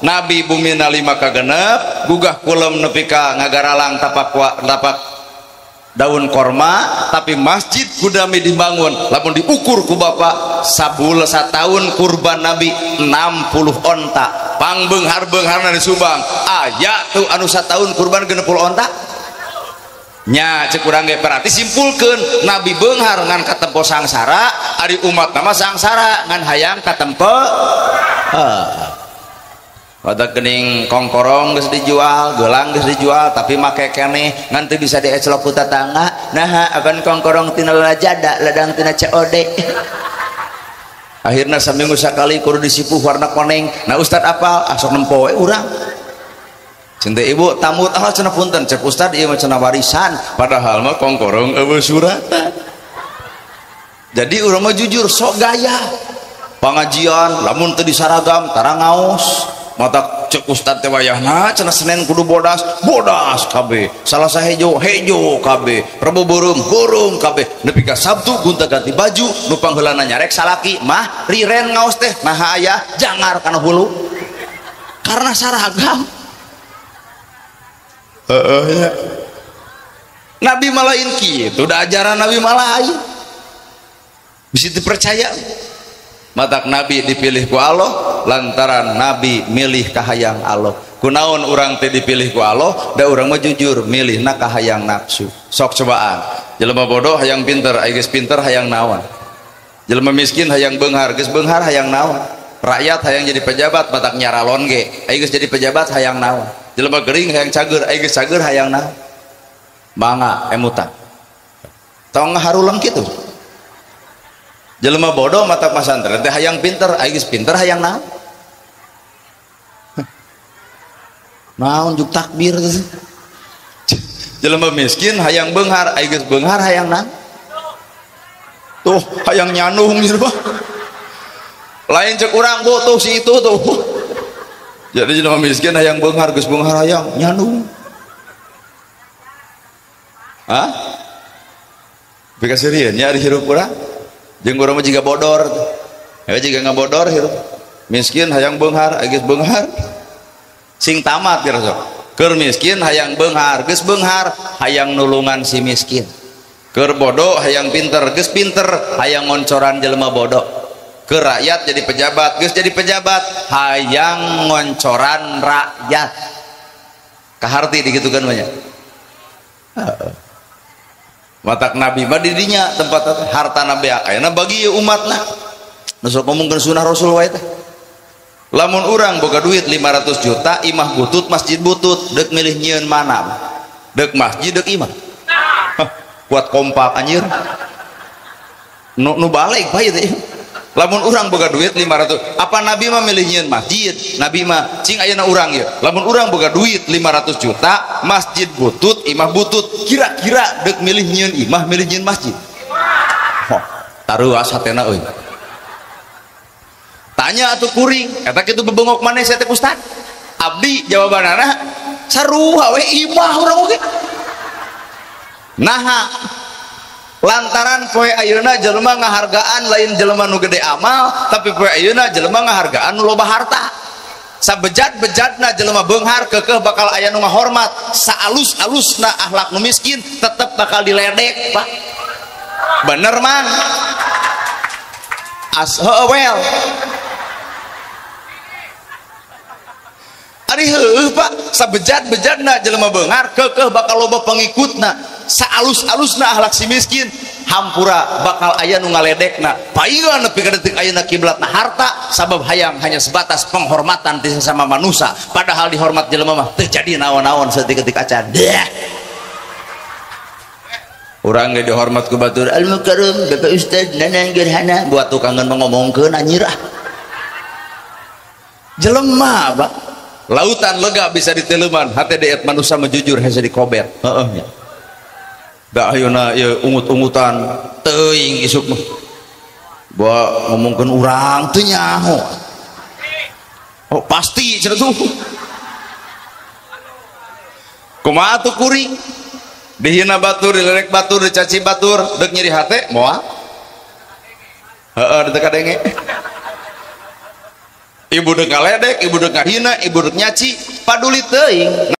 Nabi bumina 5 kagenep, gugah kulem nepi ka ngagaralang tapak daun korma, tapi masjid kudami dibangun. Lamun diukur ku bapak sabul sataun kurban Nabi 60 onta. Pangbeunghar-beungharna di Subang. Aya tuh anu sataun kurban 60 onta. Nya cek urang ge berarti simpulkeun Nabi beunghar ngan katempo sangsara, ari umat nama sangsara ngan hayang katempo. Pada gening kongkorong geus dijual, gelang geus dijual, tapi make keneh ngan teu bisa dieclok ku tatangga. Naha apan kongkorong tina lajada, ladang tina COD. Akhirna saminggu sakali kudu disipuh warna koneng. Nah ustad apal, ah sok nempo we urang. Cinta ibu tamut ah cenah punten cek ustad ieu mah cenah warisan, padahal mah kongkorong eueuh suratan. Jadi urang mah jujur sok gaya. Pangajian lamun teu disaragam tara ngaos. Mata cek ustad teh wayahna cenah Senin kudu bodas, bodas kabeh. Salasa hejo, hejo kabeh. Rebo beureum, beureum kabeh. Nepi ka Sabtu gonta-ganti baju, nu pangheulana nyarek salaki mah riren ngaos teh naha aya jangar kana hulu. Karena saragam. Heeh nya. Nabi mah lain kitu, da ajaran Nabi mah lain. Bisa dipercaya. Matak Nabi dipilih ku Allah lantaran Nabi milih kahayang Allah. Kunaon urang teh dipilih ku Allah, da urang mah jujur milihna kahayang nafsu. Sok cobaan. Jelema bodoh hayang pinter, ai geus pinter hayang naon. Jelema miskin hayang beunghar, geus beunghar hayang naon. Rakyat hayang jadi pejabat matak nyaralon ge, ai geus jadi pejabat hayang naon. Jelema gering hayang cager, ai geus cager hayang naon. Mangga emutan. Tong ngaharuleng kitu. Jelema bodoh matak masantren teh hayang pinter, ai geus pinter hayang naon. Naon juk takbir. Jelema miskin hayang beunghar, ai geus beunghar hayang naon. Tuh hayang nyanung gitu mah. Lain cek urang bu tuh si itu tuh. Jadi jelema miskin hayang beunghar, geus beunghar hayang nyanung. Hah? Pikasirieun nya ari hirup urang. Jeung urang mah jiga bodor. Ya jiga ngabodor hirup. Miskin hayang beunghar, ai geus beunghar sing tamat kira sok. Keur miskin hayang beunghar, geus beunghar hayang nulungan si miskin. Keur bodoh hayang pinter, geus pinter hayang ngoncoran jelema bodoh. Keur rakyat jadi pejabat, geus jadi pejabat hayang ngoncoran rakyat. Kaharti digitukeun mah nya. Matak Nabi mah di dinya tempat harta Nabi ayeuna bagi umatna. Nu sok ngomongkeun sunah Rasul wae teh. Lamun urang boga duit 500 juta, imah butut, masjid butut, deuk milih nyieun mana? Deuk masjid deuk imah. Hah, kuat kompak anjir. Nu balik bae teh. Lamun urang boga duit 500, apa Nabi mah milih nyieun masjid? Nabi mah cing ayeuna urang ieu. Lamun urang boga duit 500 juta, masjid butut, imah butut, kira-kira deuk milih nyieun imah, milih nyieun masjid. Hah, taruas hatena euy. Tanya atuh kuring, eta kitu bebengok maneh sia teh ustad? Abdi jawabanana sarua we imah urang oge. Naha lantaran poe ayeuna jelema ngahargaan lain jelema nu gede amal, tapi poe ayeuna jelema ngahargaan nu loba harta. Sabejat-bejatna jelema beunghar keukeuh bakal aya nu ngahormat, saalus-alusna akhlak nu miskin tetep bakal diledek, Pak. Bener mang? As heueuh well. Ari heueuh Pak, sabejat-bejatna jelema beunghar keukeuh bakal loba pengikutna, saalus-alusna akhlak si miskin hampura bakal aya nu ngaledekna. Paingan nepi ka detik ayeuna kiblatna harta sabab hayang hanya sebatas penghormatan ti sesama manusia, padahal dihormat jelema mah teu jadi naon-naon saeutik-eutik acan. Urang ge dihormat ku batur al mukarram Bapak Ustaz Nanang Gerhana buat tukangan ngomongkeun anjir ah. Jelema Pak, lautan lega bisa diteleman, hate deet manusia menjujur hese dikober. Heeh nya. Da ayeuna ieu ungut-ungutan teuing isuk mah. Bawa ngomongkeun urang teu nyaho. Oh pasti cenah tuh. Kumaha tuh kuring? Dihina batur, dilerek batur, dicaci batur, deuk nyeri hate moal. Heeh, teu kadenge. Ibu deuk ngaledek, ibu deuk ngahina, ibu deuk nyaci, paduli teuing.